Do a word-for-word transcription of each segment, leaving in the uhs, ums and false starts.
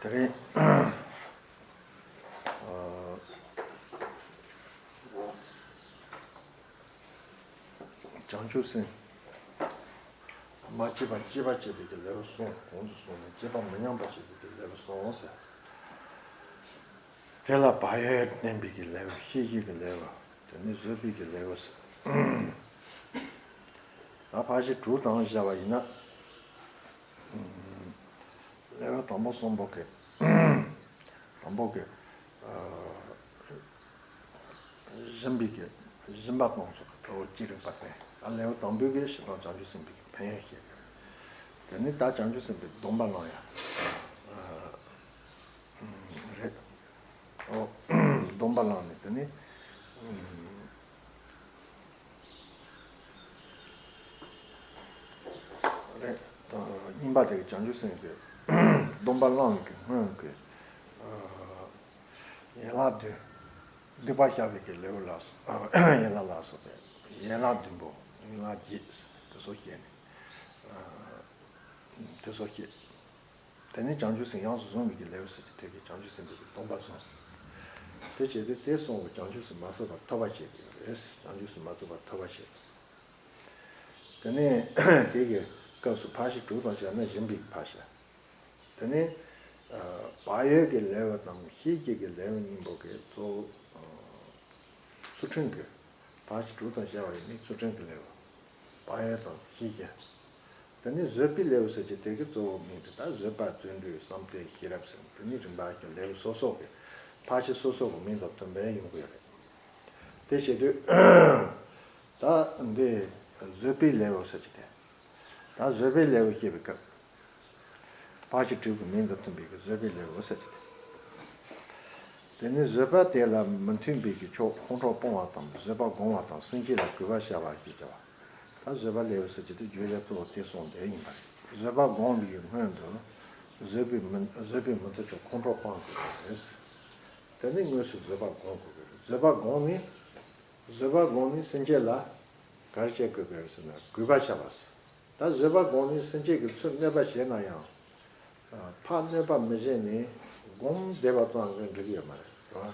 དེ་རིང་བྱང་ཆུབ་སེམས། མ་སྐྱེས་པ་སྐྱེས་པ་བྱེད་པའི་གི་ལེའུ་གསུངས། གོང་དུ་གསུངས་ནས་སྐྱེས་པ་མི་ཉམས་པ་བྱེད་པའི་གི་ལེའུ་གསུངས་ཟེར། དེ་ལ་བག་ཡོད་བསྟན་པའི་གི་ལེའུ། ཤེས་བྱའི་གི་ལེའུ། དེ་ནས་བཟོད་པའི་གི་ལེའུ་ཟེར། ད་ཕར་ཕྱིན་དྲུག་དང་བཞག་པ་ཡིན་ན། ལེའུ་དང་པོ་གསུམ་པོ་གི། དང་པོ་གི། སྦྱིན་པའི་གི། སྦྱིན་པ་གཏོང་ཚུལ་གྱི་ཁྲོ་བོ་ཅི་རིགས་པ་སྟེ། ད་ལེའུ་དང་པོའི་གི་ཞེ་སྡང་བྱང་ཆུབ་སེམས་དཔའི་གི་ཕན་ཡོན་བཤད་ཀྱི་རེད། དེ་ནས་ད་བྱང་ཆུབ་སེམས་དཔའི་སྡོམ་པ་བླངས་ཡ། རེད། ཨོ། སྡོམ་པ་བླངས་ནས་དེ་ནས། རེད། གཉིས་པ་དེ་གི་བྱང་ཆུབ་སེམས་དཔའི་སྡོམ་པ་བླངས་ནས་ཀྱི་སྔོན་གྱི། ཡན་ལག་བདུན། སྡིག་པ་བཤགས་པའི་གི་ལེའུ་ལ་སོགས། ཡན་ལག་ལ་སོགས་པའི་ཡན་ལག་བདུན་པོ། ཡན་ལག་བརྒྱད་དེ་ཚོ་བཤད་ནས། དེ་ཚོ་བཤད། དེ་ནས་བྱང་ཆུབ་སེམས་ཡོངས་སུ་བཟུང་བའི་གི་ལེའུ་ཟེར་གྱི་དེ་གི་བྱང་ཆུབ་སེམས་དཔའི་གི་སྡོམ་པ་བཟུང་། དེ་བྱས་ཏེ་དེ་གསུངས་པ་བྱང་ཆུབ་སེམས་མ་ཐོབ་པར་ཐོབ་པ་བྱེད་དགོས་རེད། བྱང་ཆུབ་སེམས་མ་ཐོབ་པར་ཐོབ་པ་བྱེད་དགོས། དེ་ནས་དེ་གི་སྐབས་སུ་ཕར་ཕྱིན་དྲུག་དང་བཞག་ན་སྦྱིན་པའི་ཕར་བཞག། དེ་ནས་བག་ཡོད་ཀྱི་ལེའུ་དང་ཤེས་བྱའི་གི་ལེའུ་གཉིས་པོ་གི་གཙོ་བོ། ཚུལ་ཁྲིམས་ཀྱི། ཕར་ཕྱིན་དྲུག་དང་བཞག་པ་ཡིན་ན་ཚུལ་ཁྲིམས་ཀྱི་ལེའུ། བག་ཡོད་དང་ཤེས་བྱ། དེ་ནས་བཟོད་པའི་ལེའུ་ཟེར་གྱི་དེ་གི་གཙོ་བོ་མིང་དེ་ད་བཟོད་པ་བརྩོན་འགྲུས་བསམ་གཏན་ཤེས་རབ་ཟེར་དེ་ནི་རིམ་པ་གི་ལེའུ་སོ་སོ་གི་ཕར་ཕྱིན་སོ་སོ་གི་མིང་དང་མཐུན་པའི་ཡོང་གི་ཡོད་རེད། དེ་བྱེད་དུས་ད་འདི་བཟོད་པའི་ལེའུ་ཟེར་གྱི་དེ། ད་བཟོད་པའི་ལེའུ་བཤད་པའི་སྐབས། ཕར་ཕྱིན་དྲུག་གི་མིང་དང་མཐུན་པའི་གི་བཟོད་པའི་ལེའུ་ཟེར་གྱི་དེ། དེ་ནི་བཟོད་པ་དེ་ལ་མི་མཐུན་པའི་གི་ཕྱོགས་ཁོང་ཁྲོ་སྤོང་བ་དང་བཟོད་པ་སྒོམ་པ་དང་སེམས་བསྐྱེད་ལ་གུས་པ་བྱ་བ་ཞེས་བྱ་བ། ད་བཟོད་པ་ལེའུ་ཟེར་གྱི་དེ་བརྗོད་བྱ་གཙོ་བོ་དེ་གསུངས་དེ་ཡིན་པ་རེད། བཟོད་པ་སྒོམ་པའི་སྔོན་དུ། བཟོད་པའི་མི་བཟོད་པའི་མི་མཐུན་ཕྱོགས་ཁོང་ཁྲོ་སྤང་དགོས་པ་རེད། དེ་ནི་དངོས་སུ་བཟོད་པ་སྒོམ་དགོས་པ་རེད། བཟོད་པ་སྒོམ་ནི། བཟོད་པ་སྒོམ་ནི་སེམས་བསྐྱེད་ལ་ག་རེ་བྱེད་དགོས་པ་རེད་ཟེར་ན་གུས་པ་བྱ་བ། ད་བཟོད་པ་སྒོམ་ནི་སེམས་བསྐྱེད་ཀྱི་ཚུལ་གནོད་པ་བྱས་ན་ཡང་། ཕར་གནོད་པ་མི་བྱེད་ནས་སྒོམ་བསྡད་པ་ཙམ་གྱིས་འགྲིག་གི་ཡོད་མ་རེད། རེད་བ།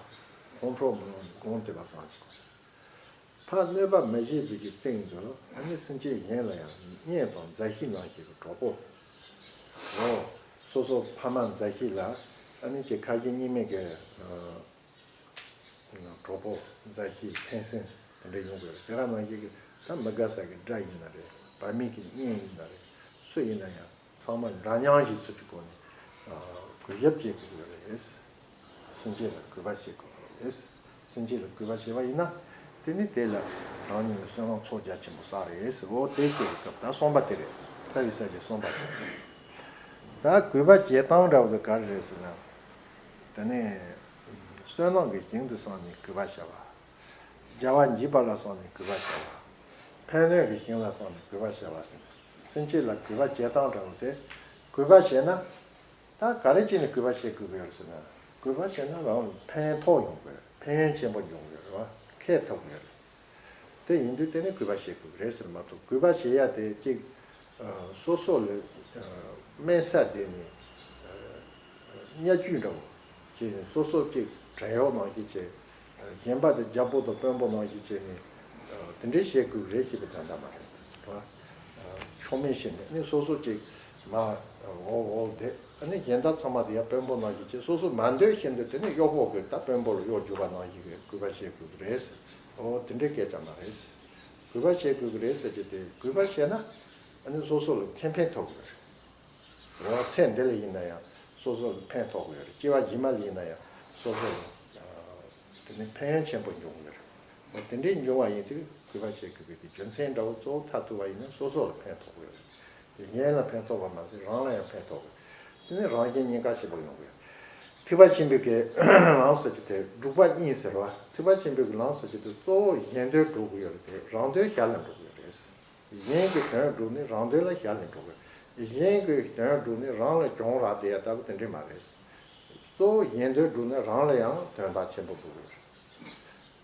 ཁོང་ཁྲོ་མི་སློང་ནས་སྒོམ་བསྡད་པ་ཙམ་གྱིས། ཕར་གནོད་པ་མི་བྱེད་པའི་གི་སྟེང་དུ་ཨ་ནི་སེམས་ཅན་གཞན་ལ་ཡང་བརྙས་དང་མཛའ་བཤེས་གནང་བྱེད་ཀྱི་གྲོགས་པོ། འོ། སོ་སོ་ཕ་མ་མཛའ་བཤེས་ལ་ཨ་ནི་ཅིག་ཁ་ཞེ་གཉིས་མེད་ཀྱི། གྲོགས་པོ་མཛའ་བཤེས་ཕན་སེམས་དེ་འདྲ་ཡོང་དགོས་རེད། དེ་ག་ནང་བཞིན་གྱི་ད་མི་དགའ་ས་གི་དགྲ་ཡིན་ན་རེད། བར་མི་གི་གཉེན་ཡིན་ན་རེད། སུ་ཡིན་ན་ཡང་ཚང་མ་འདྲ་མཉམ་ཞིག་ཚུལ་གྱི་སྒོ་ནས་གུས་ཞབས་བྱེད་དགོས་ཀྱི་རེད། སེམས་ཅན་ལ་གུས་པ་བྱེད་དགོས་ཀྱི་རེད། སེམས་ཅན་ལ་གུས་པ་བྱས་པ་ཡིན་ན་དེ་ནི་དེ་ལ་རང་ཉིད་ལ་བསོད་ནམས་ཚོགས་རྒྱ་ཆེན་པོ་བསགས་རེད་ཟེར། འོ་དེ་བཤད་པའི་སྐབས་ད་གསུམ་པ་དེ་རེད། རྩ་བའི་ས་བཅད་གསུམ་པ་དེ་རེད། ད་གུས་པ་བྱེད་སྟངས་འདྲ་བོ་དེ་ག་རེ་རེད་ཟེར་ན། དེ་ནས། བསོད་ནམས་ཀྱི་ཞིང་དུ་བསམས་ནས་གུས་པ་བྱ་བ། རྒྱལ་བ་འཇིགས་པ་ལ་བསམས་ནས་གུས་པ་བྱ་བ། ཕན་གནོད་ཀྱི་ཞིང་ལ་བསམས་ནས་གུས་པ་བྱ་བ་ཟེར། སེམས་ཅན་ལ་གུས་པ་བྱེད་སྟངས་འདྲ་བོ་དེ། གུས་པ་བྱས་ན། ད་ག་རེ་བྱས་ནས་གུས་པ་བྱེད་དགོས་ཀྱི་ཡོད་ཟེར་ན། གུས་པ་བྱས་ན་རང་ལ་ཕན་ཐོགས་ཡོང་གི་རེད། ཕན་ཡོན་ཆེན་པོ་འབྱུང་གི་རེད་བ། ཁེ་ཐོབ་ཀྱི་རེད། དེ་ཡིན་དུས་དེ་ནི་གུས་པ་བྱེད་དགོས་ཀྱི་རེད་ཟེར་མ་གཏོགས་གུས་པ་བྱེད་ཡ་དེ་གཅིག་སོ་སོ་ལ་དམན་ས་དེ་ནི་བརྙས་བཅོས་འདྲ་བོ་བྱས་ནས་སོ་སོ་གཅིག་བྲན་གཡོག་ནང་བཞིན་བྱས། གཞན་པ་དེ་རྒྱལ་པོ་དང་དཔོན་པོ་ནང་བཞིན་བྱས་ནས་དེ་འདྲའི་བྱེད་དགོས་ཀྱི་རེད་ཞེས་པའི་དོན་དག་མ་རེད་བ། ཆོག་མེད་བྱས་ནས་ནི་སོ་སོ་གཅིག་མ་འོ་འོ་དེ་ཨ་ནི་གཞན་དག་ཚང་མ་དེ་ཡང་དཔོན་པོ་ནང་བཞིན་བྱས། སོ་སོ་མ་འདོད་བཞིན་དུ་དེ་ནི་གཡོག་པོ་གིས་ད་དཔོན་པོ་ལ་གཡོག་རྒྱུག་པ་ནང་བཞིན་གྱི་གུས་པ་བྱེད་དགོས་ཀྱི་རེད། འོ་དེ་འདྲའི་སྐད་ཆ་མ་རེད། གུས་པ་བྱེད་དགོས་ཀྱི་རེད་ཟེར་གྱི་དེ་གུས་པ་བྱས་ན་ཨ་ནི་སོ་སོ་ལ་ཁེ་ཕན་ཐོགས་ཀྱི་རེད། འོ་ཚེ་འདི་ལ་ཡིན་ན་ཡང་སོ་སོ་ལ་ཕན་ཐོགས་ཀྱི་ཡོད་རེད། སྐྱེ་བ་རྗེས་མ་ལ་ཡིན་ན་ཡང་སོ་སོ་ལ་དེ་ནི་ཕན་ཡོན་ཆེན་པོ་འབྱུང་གི་ཡོད་རེད། འོ་དེ་འདྲའི་འབྱུང་བ་ཡིན་དུས་གུས་པ་བྱེད་དགོས་པའི་དེ་རྒྱུ་མཚན་འདྲ་བོ་གཙོ་བོ་མཐར་ཐུག་པ་ཡིན་ན་སོ་སོ་ལ་ཕན་ཐོགས་ཀྱི་ཡོད་རེད། དེ་གཞན་ལ་ཕན་ཐོགས་པ་མ་ཟད་རང་ལ་ཡང་ཕན་ཐོགས་དགོས། དེ་ནི་རང་གཞན་གཉིས་ཀ་སྐྱིད་པོ་ཡོང་གི་ཡོད། ཐེག་པ་ཆེན་པོའི་གི་ལམ་ཟེར་གྱི་དེ་འབྲུག་པ་གཉིས་ཟེར་བ། ཐེག་པ་ཆེན་པོའི་གི་ལམ་ཟེར་གྱི་དེ་གཙོ་བོ་གཞན་དོན་སྒྲུབ་ཀྱི་ཡོད་རེད་དེ་རང་དོན་ཞར་ལ་འགྲུབ་ཀྱི་ཡོད་རེད། གཞན་གྱི་དོན་སྒྲུབ་ནི་རང་དོན་ལ་ཞར་ལས་འགྲོ་དགོས། གཞན་གྱི་དོན་སྒྲུབ་ནི་རང་ལ་གྱོང་རག་བསྡད་ཡ་ལྟ་བུ་དེ་འདྲས་མ་རེད། གཙོ་བོ་གཞན་དོན་སྒྲུབ་ནི་རང་ལ་ཡང་དོན་དག་ཆེན་པོ་འགྲོ་དགོས།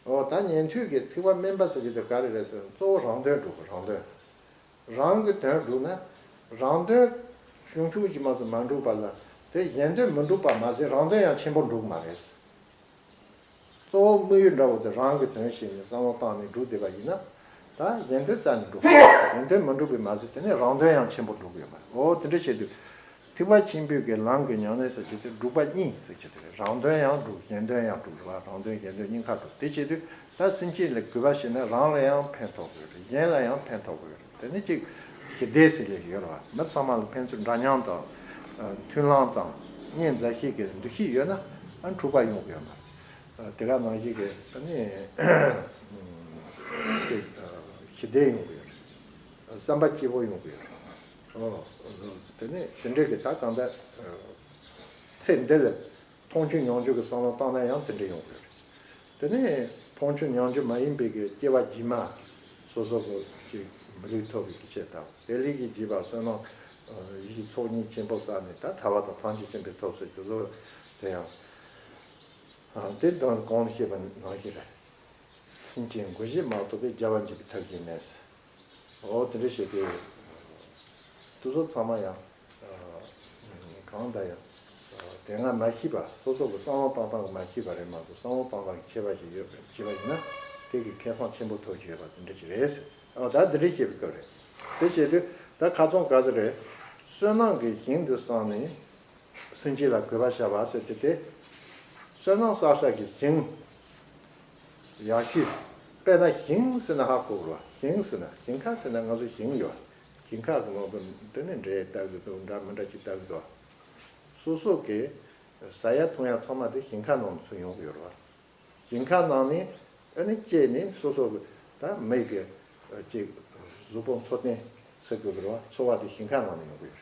འོ་ད་ཉན་ཐོས་ཀྱི་ཐེག་པ་དམན་པ་ཟེར་གྱི་དེ་ག་རེ་རེད་ཟེར་ན། གཙོ་བོ་རང་དོན་སྒྲུབ་དགོས། རང་དོན། རང་གི་དོན་བསྒྲུབས་ན། རང་དོན་ཆུང་ཆུང་ཅིག་མ་གཏོགས་མ་འགྲུབ་པ་ལ། དེ་གཞན་དོན་མི་འགྲུབ་པ་མ་ཟད་རང་དོན་ཡང་ཆེན་པོ་འགྲུབ་མ་རེད། གཙོ་བོ་དམིགས་ཡུལ་འདྲ་བོ་དེ་རང་གི་དོན་ཤེས་ནས་བསམ་བློ་བཏང་ནས་སྒྲུབ་བསྡད་པ་ཡིན་ན། ད་གཞན་དོན་རྩ་ནས་འགྲུབ་པ་མ་རེད། གཞན་དོན་མི་འགྲུབ་པས་མ་ཟད་དེ་ནས་རང་དོན་ཡང་ཆེན་པོ་འགྲུབ་ཡོད་པ་རེད། འོ་དེ་འདྲ་བྱེད་དུས། ཐེག་པ་ཆེན་པོའི་གི་ལམ་གྱི་ཉམས་ལེན་ཟེར་རྒྱུ་དེ་འགྲུབ་པ་གཉིས་ཟེར་རྒྱུ་དེ་རེད། རང་དོན་ཡང་འགྲུབ། གཞན་དོན་ཡང་འགྲུབ་རེད་བ། རང་དོན་གཞན་དོན་གཉིས་ཀ་འགྲུབ། དེ་བྱེད་དུས་ད་སེམས་བསྐྱེད་ལ་གུས་པ་བྱས་ན་རང་ལ་ཡང་ཕན་ཐོགས་ཀྱི་རེད། གཞན་ལ་ཡང་ཕན་ཐོགས་ཀྱི་རེད། དེ་ནི་ཅིག་ཞི་བདེ་ཟེར་ཡག་ཡོད་རེད་བ། མི་ཚང་མ་ལ་ཕན་ཚུན་འདྲ་མཉམ་དང་། ཨ། མཐུན་ལམ་དང་། གཉེན་མཛའ་བཤེས་ཀྱི་འདུ་ཤེས་ཡོད་ན། ཨ། འཁྲུག་པ་ཡོང་གི་ཡོད་མ་རེད། ཨ། དེ་ག་ནང་བཞིན་གྱི་ཨ་ནི་ཅིག་ཨ། ཞི་བདེ་ཡོང་གི་ཡོད་རེད། བསམ་པ་སྐྱིད་པོ་ཡོང་གི་ཡོད་རེད། ཨོ། དེ་ནས་དེ་འདྲའི་གི་ད་གང་ལྟར་ཚེ་འདི་ལ་མཐོང་ཆོས་མྱོང་ཆོས་ཀྱི་བསམ་བློ་བཏང་ན་ཡང་དེ་འདྲ་ཡོང་གི་རེད། དེ་ནས་མཐོང་ཆོས་མྱོང་ཆོས་མ་ཡིན་པའི་གི་སྐྱེ་བ་རྗེས་མ་སོ་སོ་གི་ཅིག་མི་ལུས་ཐོབ་པའི་གི་ཆེད་དང་། དེ་ལས་ཀྱི་རྗེས་པ་བསོད་ནམས་ཡིད་ཀྱི་ཚོགས་གཉིས་ཆེན་པོ་བསགས་ནས་ད་ཐར་པ་དང་ཐམས་ཅད་མཁྱེན་པའི་ཐོབ་ཟེར་དེ་ཚོ་དེ་ཡང་། ཨ། དེ་དང་གོང་དུ་བཤད་པ་ནང་བཞིན་རེད། སེམས་ཅན་མགོ་བཞི་མ་གཏོགས་པའི་རྒྱལ་བ་འཇིག་པའི་ཐབས་གཞན་མེད། འོ་དེ་འདྲ་བྱས་ཏེ། དེ་ཚོ་ཚང་མ་ཡང་། ཨ། གང་ལྟར་ཡང་། ཨ། དེ་སྔ་མ་ཤེས་པ། སོ་སོ་གི་བསམ་བློ་བཏང་སྟངས་ཀྱི་མ་ཤེས་པ་རེད་མ་གཏོགས། བསམ་བློ་བཏང་སྟངས་ཀྱི་ཁྱད་པར་ཞིག་ཡོད་པ་ཤེས་པ་ཡིན་ན། དེ་གི་ཁེ་བཟང་ཆེན་པོ་ཐོབ་ཀྱི་ཡོད་པ་དེ་འདྲ་ཞིག་རེད། ཨ། ད་དེ་འདྲ་བཤད་པའི་སྐབས་རེད། དེ་བྱེད་དུས་ད་ཁ་ཚོན་ག་ཚོད་རེད། བསོད་ནམས་ཀྱི་ཞིང་དུ་བསམས་ནས། སེམས་བསྐྱེད་ལ་གུས་པ་བྱ་བ་ཟེར་དེ་དེ། བསོད་ནམས་བསགས་ས་གི་ཞིང་། ཡག་ཤོས། དཔེར་ན་ཞིང་ཟེར་ན་ཧ་གོ་དགོས་རེད་བ། ཞིང་ཟེར་ན། ཞིང་ཁ་ཟེར་ན་ང་ཚོ་ཞིང་ཡོད། ཞིང་ཁ་གི་ནང་དུ་དེ་ནས་འབྲས་བཏབ་ཀྱི་འདུག་འདྲ་མི་འདྲ་ཅིག་བཏབ་ཀྱི་འདུག་སོ་སོ་གི་ཟ་ཡ་འཐུང་ཡ་ཚང་མ་དེ་ཞིང་ཁ་ནང་ནས་ཚུར་ཡོང་གི་ཡོད་རེད་བ། ཞིང་ཁ་ནང་ནས་ཨ་ནི་སྐྱེས་ནས་སོ་སོ་གི་ད་མི་གི་ཅིག་གཟུགས་པོ་འཚོ་རྟེན་ཟེར་དགོས་ཀྱི་རེད་བ། འཚོ་བ་དེ་ཞིང་ཁ་ནང་ནས་ཡོང་གི་ཡོད་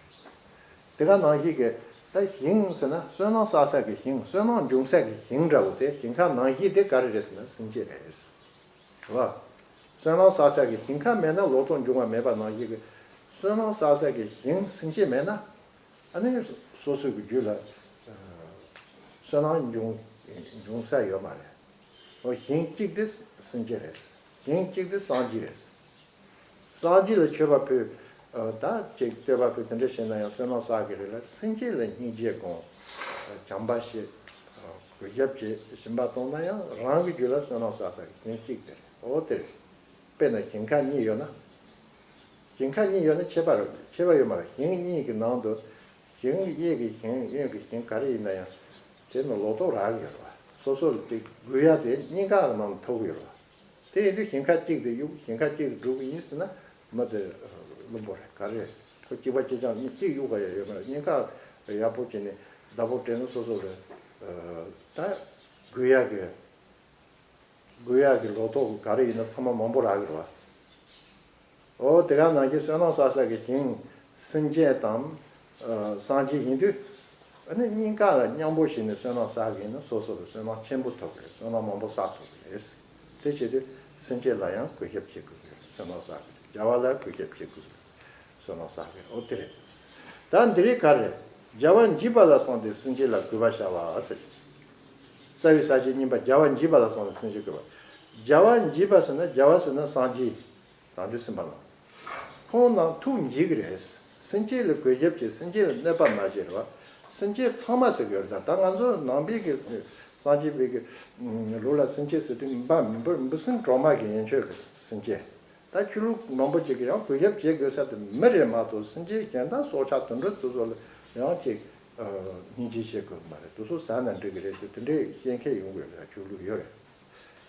རེད། དེ་ག་ནང་བཞིན་གྱི་ད་ཞིང་ཟེར་ན་བསོད་ནམས་བསགས་ས་གི་ཞིང་། བསོད་ནམས་འབྱུང་ས་གི་ཞིང་འདྲ་བོ་དེ། ཞིང་ཁ་ནང་བཞིན་དེ་ག་རེ་རེད་ཟེར་ན་སེམས་བསྐྱེད་རེད། རེད་བ། བསོད་ནམས་བསགས་ས་གི་ཞིང་ཁ་མེད་ན་ལོ་ཏོག་འབྱུང་བ་མེད་པ་ནང་བཞིན་གྱི། བསོད་ནམས་བསགས་ས་གི་ཞིང་སེམས་བསྐྱེད་མེད་ན། ཨ་ནི་སོ་སོ་གི་རྒྱུད་ལ་ཨ་བསོད་ནམས་འབྱུང་འབྱུང་ས་ཡོད་མ་རེད། འོ་ཞིང་གཅིག་དེ་སེམས་བསྐྱེད་རེད། ཞིང་གཅིག་དེ་སངས་རྒྱས་རེད། སངས་རྒྱས་ལ་མཆོད་པ་ཕུལ། ཨ་ད་ཅིག་བསྟོད་པ་ཕུལ། དེ་འདྲ་བྱས་ན་ཡང་བསོད་ནམས་བསགས་ཀྱི་རེད་ལ། སེམས་བསྐྱེད་ལ་སྙིང་རྗེ་སྒོམ། ཨ་བྱམས་པ་བྱེད། ཨ་གུས་ཞབས་བྱེད། སྦྱིན་པ་གཏོང་ན་ཡང་རང་གི་རྒྱུད་ལ་བསོད་ནམས་བསགས་ས་གི་ཞིང་གཅིག་དེ་རེད། འོ་དེ་རེད། དཔེར་ན་ཞིང་ཁ་གཉིས་ཡོད་ན། ཞིང་ཁ་གཉིས་ཡོད་ན་ཁྱད་པར་ཁྱད་པར་ཡོད་མ་རེད། ཞིང་གཉིས་ཀྱི་ནང་དུ་ཞིང་གཡས་ཀྱི་ཞིང་གཡོན་གྱི་ཞིང་ག་རེ་ཡིན་ན་ཡང་དེ་ནི་ལོ་ཏོག་རག་གི་ཡོད་རེད་བ། སོ་སོ་ལ་དེ་དགོས་ཡ་དེ་གཉིས་ཀ་གི་ནང་ཐུག་གི་ཡོད་རེད་བ། དེ་ཡིན་དུས་ཞིང་ཁ་གཅིག་དེ་གཡུག་ཞིང་ཁ་གཅིག་སྒྲུབ་ཀྱི་ཡིན་ཟེར་ན་མི་དེ་བླུན་པོ་རེད། ག་རེ་རེད། ཁོ་གཅིག་པ་གཅིག་རྐྱང་གཉིས་གཅིག་གཡུག་ག་ཡ་ཡོད་མ་རེད། གཉིས་ཀ་ཡག་པོ་བྱས་ནས་བདག་པོ་སྤྲད་ན་སོ་སོ་ལ་ད་དགོས་ཡ་གི་དགོས་ཡག་གི་ལོ་ཏོག་ག་རེ་ཡིན་ན་ཚང་མ་མང་པོ་རག་གི་རེད་བ། འོ་དེ་ག་ནང་བཞིན་བསོད་ནམས་བསགས་ས་གི་ཞིང་སེམས་ཅན་དང་། ཨ་སངས་རྒྱས་ཡིན་དུས། ཨ་ནི་གཉིས་ཀ་ལ་མཉམ་པོ་བྱས་ནས་བསོད་ནམས་བསགས་གི་ཡིན་ན་སོ་སོ་ལ་བསོད་ནམས་ཆེན་པོ་ཐོབ་གི་རེད། བསོད་ནམས་མང་པོ་བསགས་ཐུབ་གི་རེད། དེ་བྱེད་དུས་སེམས་ཅན་ལ་ཡང་གུས་ཞབས་བྱེད་དགོས་གི་རེད། བསོད་ནམས་བསགས་གི་རེད། རྒྱལ་བ་ལ་གུས་ཞབས་བྱེད་དགོས་གི་རེད། བསོད་ནམས་བསགས་གི་རེད། འོ་དེ་རེད། ད་འདི་རིགས་ག་རེ། རྒྱལ་བ་མགྱོགས་པ་ལ་བསམས་ཏེ་སེམས་ཅན་ལ་གུས་པ་བྱ་བ་ཟེར། རྩ་བའི་ས་བཅད་གཉིས་པ་རྒྱལ་བ་མགྱོགས་པ་ལ་བསམས་ཏེ་སེམས་ཅན་གུས་པ། རྒྱལ་བ་མགྱོགས་པ་ཟེར་ན། རྒྱལ་བ་ཟེར་ན་སངས་རྒྱས། རང་འདྲ་སེམས་དཔའ་རྣམས། ཁོང་རྣམས་ཐུགས་མགྱོགས་ཀྱི་རེད། སེམས་ཅན་ལ་གུས་ཞབས་བྱེད། སེམས་ཅན་ལ་གནོད་པ་མ་བྱེད་རེད་བ། སེམས་ཅན་ཚང་མ་ཟེར་གྱི་ཡོད་རེད། ད་ད་ང་ཚོ་ནང་པའི་གི་སངས་རྒྱས་པའི་གི་ལུགས་ལ་སེམས་ཅན་ཟེར་དུས་འབའ་འབུ་འབུ་སྲིན་གྲོག་མ་གི་ཡན་ཆོད་ཀྱི་སེམས་ཅན། ད་ཆོས་ལུགས་མང་པོ་ཅིག་གིས་ཡང་གུས་ཞབས་བྱེད་དགོས་ས་དེ་མི་རེད་མ་གཏོགས། སེམས་ཅན་གཞན་དག་སྲོག་ཆགས་དུད་འགྲོ་དེ་ཚོ་ལ་ཡང་ཅིག་སྙིང་རྗེ་བྱེད་དགོས་མ་རེད། དེ་ཚོ་ཟ་ན་འགྲིག་གི་རེད་ཟེར་དེ་འདྲའི་བཤད་མཁན་ཡོང་གི་ཡོད་རེད། ཆོས་ལུགས་ཡོད་རེད།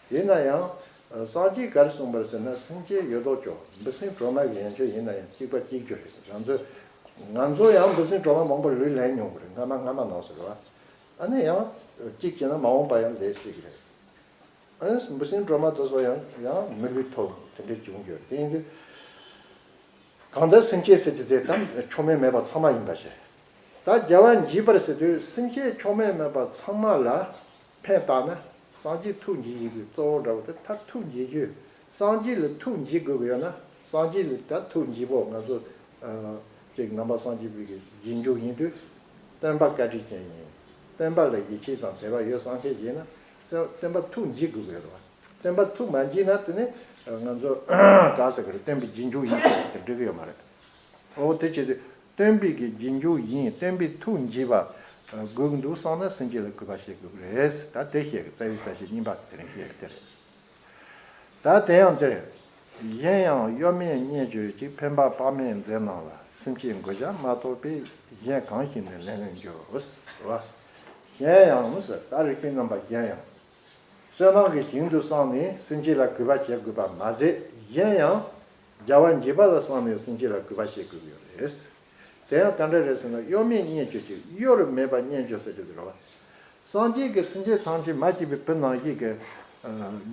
ཡིན་ན་ཡང་སངས་རྒྱས་ག་རེ་གསུངས་པ་རེད་ཟེར་ན། སེམས་ཅན་ཡོད་དོ་ཅོག་འབུ་སྲིན་གྲོག་མ་གི་ཡན་ཆོད་ཡིན་ན་ཡང་གཅིག་པ་གཅིག་གྱུར་རེད་ཟེར། ང་ཚོས་ང་ཚོ་ཡང་འབུ་སྲིན་གྲོག་མ་མང་པོ་ལུས་ལེན་མྱོང་གི་རེད། སྔ་མ་སྔ་མ་ནང་ཟེར་བ། ཨ་ནི་ཡང་གཅིག་བྱས་ན་མ་འོངས་པ་ཡང་ལས་སྲིད་ཀྱི་རེད། ཨ་ནི་འབུ་སྲིན་སྒྲོལ་མ་དེ་ཚོ་ཡང་ཡང་མི་ལུས་ཐོབ་དེ་འདྲའི་བྱུང་ཡོད། དེ་ཡིན་དུས་གང་ལྟར་སེམས་ཅན་ཟེར་དུས་དེ་དང་མཆོག་དམན་མེད་པ་ཚང་མ་ཡིན་པ་བྱས། ད་རྒྱལ་བ་མགྱོགས་པར་ཟེར་དུས་སེམས་ཅན་མཆོག་དམན་མེད་པ་ཚང་མ་ལ་ཕན་བཏགས་ན། སངས་རྒྱས་ཐུགས་མགྱོགས་ཡིན་པའི་གཙོ་བོ་འདྲ་བོ་དེ། ད་ཐུགས་མགྱོགས་ཤོས་སངས་རྒྱས་ལ་ཐུགས་མགྱོགས་དགོས་ཀྱི་ཡོད་ན། སངས་རྒྱས་ལ་ད་ཐུགས་མགྱོགས་པོ་ང་ཚོ་ཅིག་ནང་པ་སངས་རྒྱས་པའི་གི་རྗེས་འཇུག་ཡིན་དུས། སྟོན་པ་བཀའ་དྲིན་ཅན་ཡིན། སྟོན་པ་ལ་ཡིད་ཆེས་དང་དད་པ་ཡོད་བསམ་མཁན་ཡིན་ན། སྟོན་པ་ཐུགས་མགྱོགས་དགོས་ཀྱི་ཡོད་རེད་བ། སྟོན་པ་ཐུགས་མ་འཇིགས་ན་དེ་ནི་ང་ཚོ་ག་ཟེར་གི་རེད། སྟོན་པའི་རྗེས་འཇུག་ཡིན་ཟེར་གི་འགྲིག་གི་ཡོད་མ་རེད། འོ་དེ་བྱེད་དུས་སྟོན་པའི་གི་རྗེས་འཇུག་ཡིན། སྟོན་པའི་ཐུགས་འཇིགས་པ་དགོས་འདུག་བསམ་ན་སེམས་བསྐྱེད་ལ་གུས་པ་བྱེད་དགོས་ཀྱི་རེད། ད་དེ་བཤད་གི་རྩ་བའི་ས་བཤད་གཉིས་པ་དེ་རིང་བཤད་གི་དེ་རེད། ད་དེ་ཡང་དེ་རེད། གཞན་ཡང་གཡོ་མེད་བསྙེན་བཅོས་ཅིག་ཕན་པ་དཔག་མེད་མཛད་གནང་ལ། སེམས་བསྐྱེད་མགོ་བཞག་མ་གཏོགས་པའི། གཞན་གང་ཞིག་ནི་ལན་ལོན་འགྱུར་རོ། གཞན་ཡང་ཟེར་ད་རིགས་པའི་རྣམ་པ་གཞན་ཡང་། བསོད་ནམས་ཀྱི་ཞིང་དུ་བསམས་ནས་སེམས་བསྐྱེད་ལ་གུས་པ་བྱེད་དགོས་པ་མ་ཟད། གཞན་ཡང་རྒྱལ་བ་འཇིགས་པ་ལ་བསམས་ནས་སེམས་བསྐྱེད་ལ་གུས་པ་བྱེད་དགོས་ཀྱི་ཡོད་རེད། དེ་ཡང་ག་འདྲ་རེད་ཟེར་ན། གཡོ་མེད་བསྙེན་བཅོས་ཅིག་གཡོ་རུ་མེད་པ་བསྙེན་བཅོས་ཟེར་རྒྱུ་དེ་རེད་བ། སངས་རྒྱས་ཀྱི་སེམས་ཅན་ཐམས་ཅད་མ་སྐྱེས་པའི་བུ་ནང་བཞིན་གྱི་